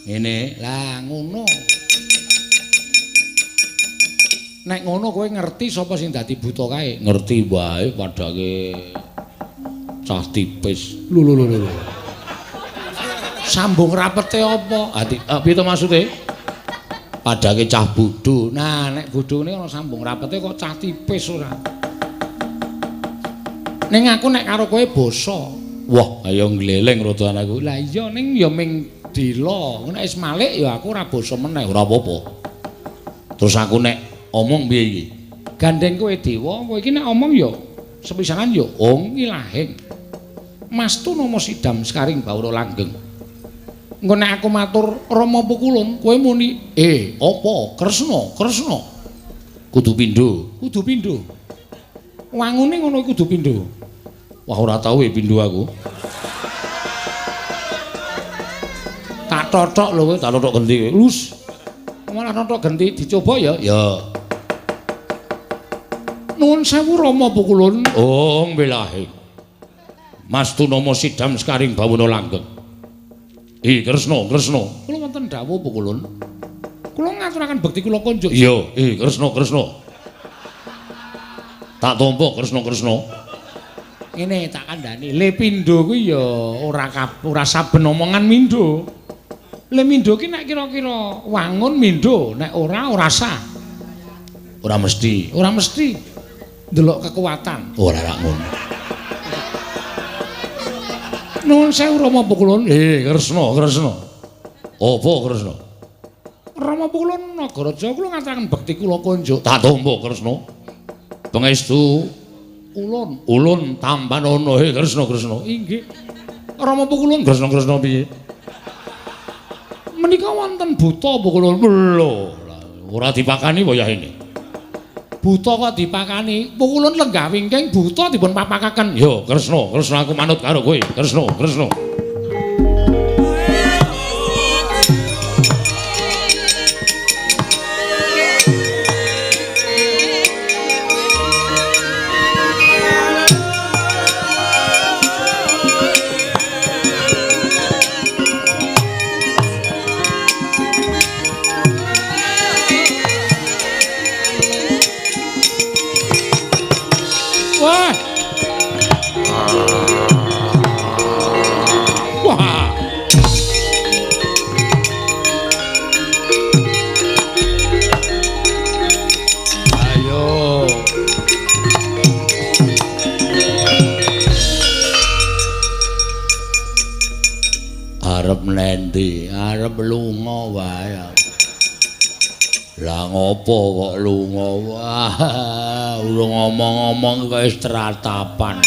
S1: Ngene. Lah ngono. Nek ngono kowe ngerti sapa sing dadi buta kae? Ngerti wae padake cah tipis. Lho lho lho lho. Sambung rapete apa? Ati piye to maksude? Padake cah bodho. Nah, nek bodhone ana sambung rapete kok cah tipis ora. Ning aku nek karo kowe basa. Wah, ayo ngleleng rada anakku. Lah iya ning ya ming dila. Nek wis malik ya aku ora basa meneh, ora apa-apa. Terus aku nek omong piye iki? Gandeng kowe dewa, kowe iki nek omong ya sepisanan ya ong ilahing. Mastu nama sidam sekaring bawana langgeng. Engko nek aku matur Rama Pukulun, kowe muni, "Eh, apa? Kresna, Kresna." Kudu pindho, kudu pindho. Wangune ngono kudu pindho. Wah, ora tau e pindho aku. Tak totok lho kowe, tak totok genti kowe. Lus. Malah totok genti dicoba ya. Ya. Nuwun sewu Rama Pukulun. Oh, mbelahe. Mastu nama sidam sekaring bawana langgeng. Kresna, Kresna. Kula wonten dawuh Pukulun. Kula ngaturaken bekti kula konjuk. Iya, Kresna, Kresna. Tak tampa Kresna, Kresna. Ngene tak kandhani, le pindho kuwi ya ora ora saben omongan mindho. Le mindho ki nek kira-kira wangun mindho, nek ora ora sah. Ora mesti, ora mesti. Ndelok kekuatan. Ora rak ngono. Nuwun sewu Rama Pukulun. Kresna, Kresna. Apa Kresna? Rama Pukulun Nagaraja kula ngaturaken bekti kula konjuk. Tak tampa Kresna. Pangestu ulun, ulun tampanana. Kresna, Kresna. Inggih. Rama Pukulun Kresna, Kresna piye? Menika wonten buta Pukulun. Lho, ora dipakani wayah ini. Buta kok dipakani? Pukulun lenggah wingking buta dipun papakaken. Yo, Kresna, Kresna aku manut karo kowe. Kresna, Kresna. Wah. Wah. Ayo. Arep nendi? Arep lunga wae. Lah ngopo kok lunga? Wah, urung ngomong-ngomong kok wis tratapan.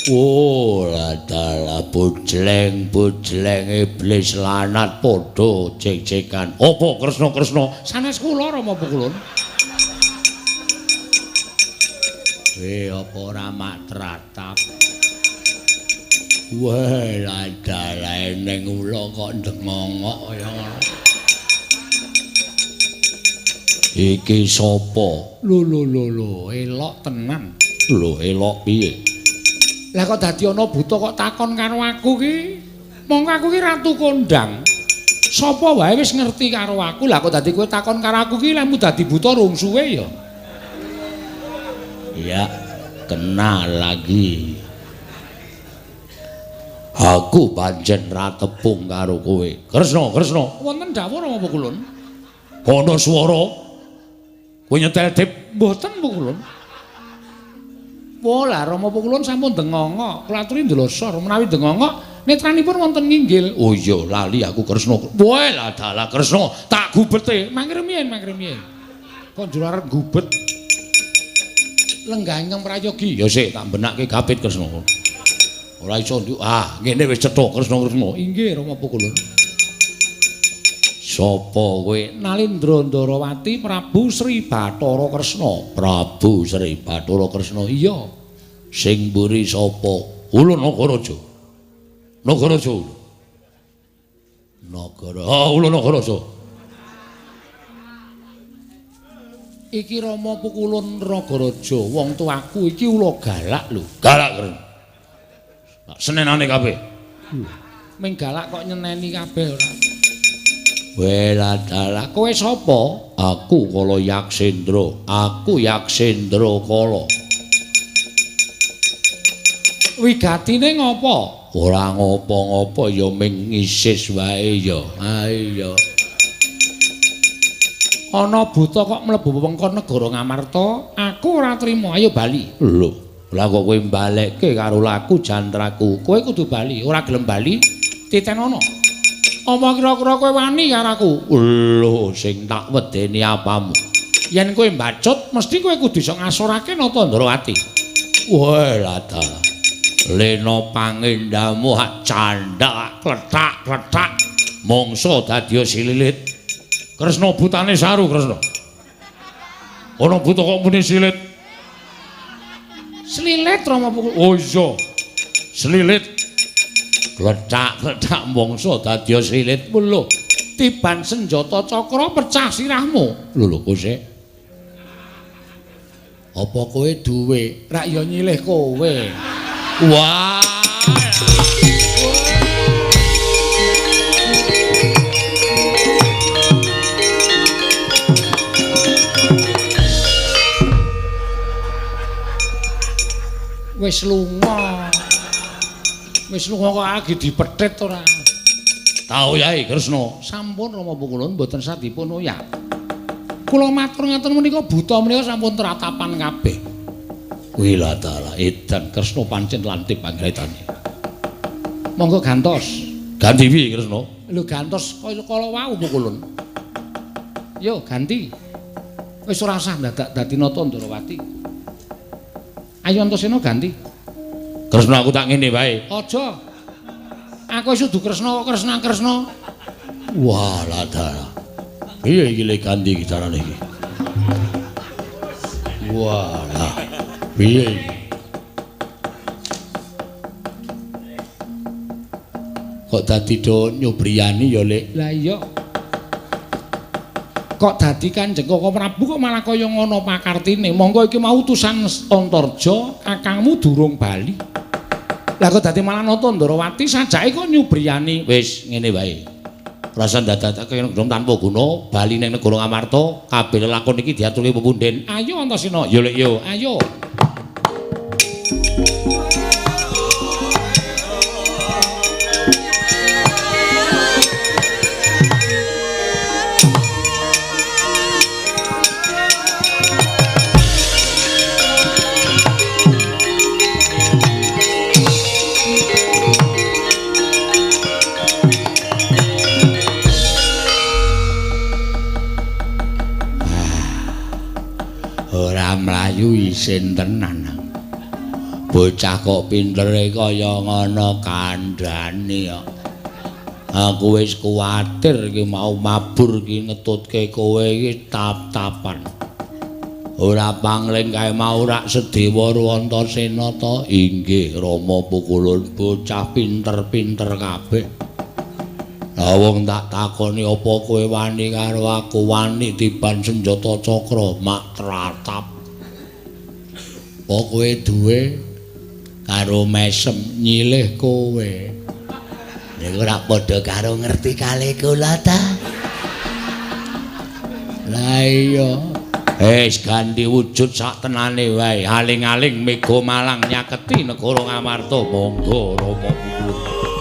S1: Oh, ladalah bujleng-bujleng iblis lanat padha cek-cekan. Apa Kresna Kresna? Sanes kula Rama Pukulun. Apa ora mak tratap? Wah, ladalah eneng ula kok ndengongok kaya ngono. Iki sapa? Lho lho lho lho, elok tenan. Lho, elok piye? Lah kok dadi ana buta kok takon karo aku ki? Mongko aku ki ratu kondang. Sapa wae wis ngerti karo aku. Lah kok dadi kowe takon karo aku ki lemu dadi buta rung suwe ya. Ya, kena lagi. Aku pancen ra tepung karo kowe. Kresna, Kresna. Wonten dawuh Rama Pukulun? Ana swara. Kowe nyetel tip mboten Pukulun? Wah, lah Rama Pukulun sampun dengongok, kula aturi ndelosor menawi dengongok netranipun wonten nginggil. Oh iya, lali aku Kresna. Wah, lah dalah Kresna, tak gubete. Mangke rumiyin, mangke rumiyin. Kok njur arep gubet. Lenggah ingkang prayogi. Ya sik, tak benakke gapit Kresna. Ora iso nduk. Ah, ngene wis cetha Kresna Kresna. Inggih Rama Pukulun. Sapa kowe? Nalindra Ndarawati Prabu Sri Bathara Kresna. Prabu Sri Bathara Kresna. Iya. Sing mburi sapa? Ulun Nagaraja. Nagaraja. Nagara. Ah, ulun Nagaraja. Iki Rama Pukulun Nagaraja, wong tuaku iki ula galak lho. Galak, Kren. Senenane kabeh. Ming galak kok nyeneni kabeh ora. Weladalah, kowe sapa? Aku Kala Yaksendra. Aku Yaksendra Kala. Wigatine ngopo? Ora ngopo-ngopo ya ming ngisis wae ya. Ha iya. Ana buta kok mlebu wewengkon negara Ngamarta, aku ora trima. Ayo bali. Lho, lah kok kowe mbalekke karo laku jantraku. Kowe kudu bali, ora gelem bali titenono. Apa kira-kira kowe wani karo aku? Lho, sing tak wedeni apamu? Yen kowe mbacut, mesti kowe kudu iso ngasorake Nata Ndrawati. Wah, dalah. Lena pangendamu hak candhak klethak-klethak mongso dadi sililit. Kresna butane saru Kresna. Ana buta kok muni silit. Slilit Rama pukul. Oh iya. Slilit. Klethak-klethak mongso dadi slilit. Lho, tiban senjata cakra pecah sirahmu. Lho lho kose. Apa kowe duwe? Rak ya nyilih kowe. Wah. Wis lunga. Wis lunga kok lagi dipethit ora. Tau Yai Kresna. Sampun Rama Pukulun mboten sadipun oyak. Kula matur ngaten menika buta menika sampun tratapan kabeh. Wilatala edan Kresna pancen lantip panggraitane. Monggo gantos. Ganti piye Kresna? Lho gantos kaya kala wau Pukulun. Yo ganti. Wis ora usah dadak dadi Nata Ndrawati. Ayo Antasena ganti. Kresna aku tak ngene wae. Aja. Aku wis kudu Kresna kok Kresna Kresna. Wah ladala. Piye iki le ganti iki carane iki? Wah lah. Piye iki? Kok dadi do nyubriyani ya, Lek? Lah iya. Kok dadi Kanjeng Koko Prabu kok malah kaya ngono pakartine. Monggo iki mau utusan Antarja, kakangmu durung bali. Lah kok dadi malah Nata Ndrawati sajake kok nyubriyani. Wis ngene wae. Rasan dadakake gendong tanpa guna, bali ning negara Ngamarta, kabeh lelakon iki diaturke pepunden. Ayo Antasena, yo Lek yo, ayo. Mlayu isin tenan. Bocah kok pintere kaya ngono kandhane kok. Aku wis kuwatir iki mau mabur iki ngetutke kowe iki tap-tapan. Ora pangling kae mau rak Sedewa Antasena ta? Inggih Rama Pukulun, bocah pinter-pinter kabeh. Lah wong tak takoni apa kowe wani karo aku, wani tiban senjata cakra mak tratap. Apa kowe duwe karo mesem nyilih kowe. Niku ora padha karo ngerti kalih kula ta? Lah iya. Wis ganti wujud sak tenane wae. Aling-aling mega malang nyaketi negara Ngamarta. Monggo Rama Pukulun.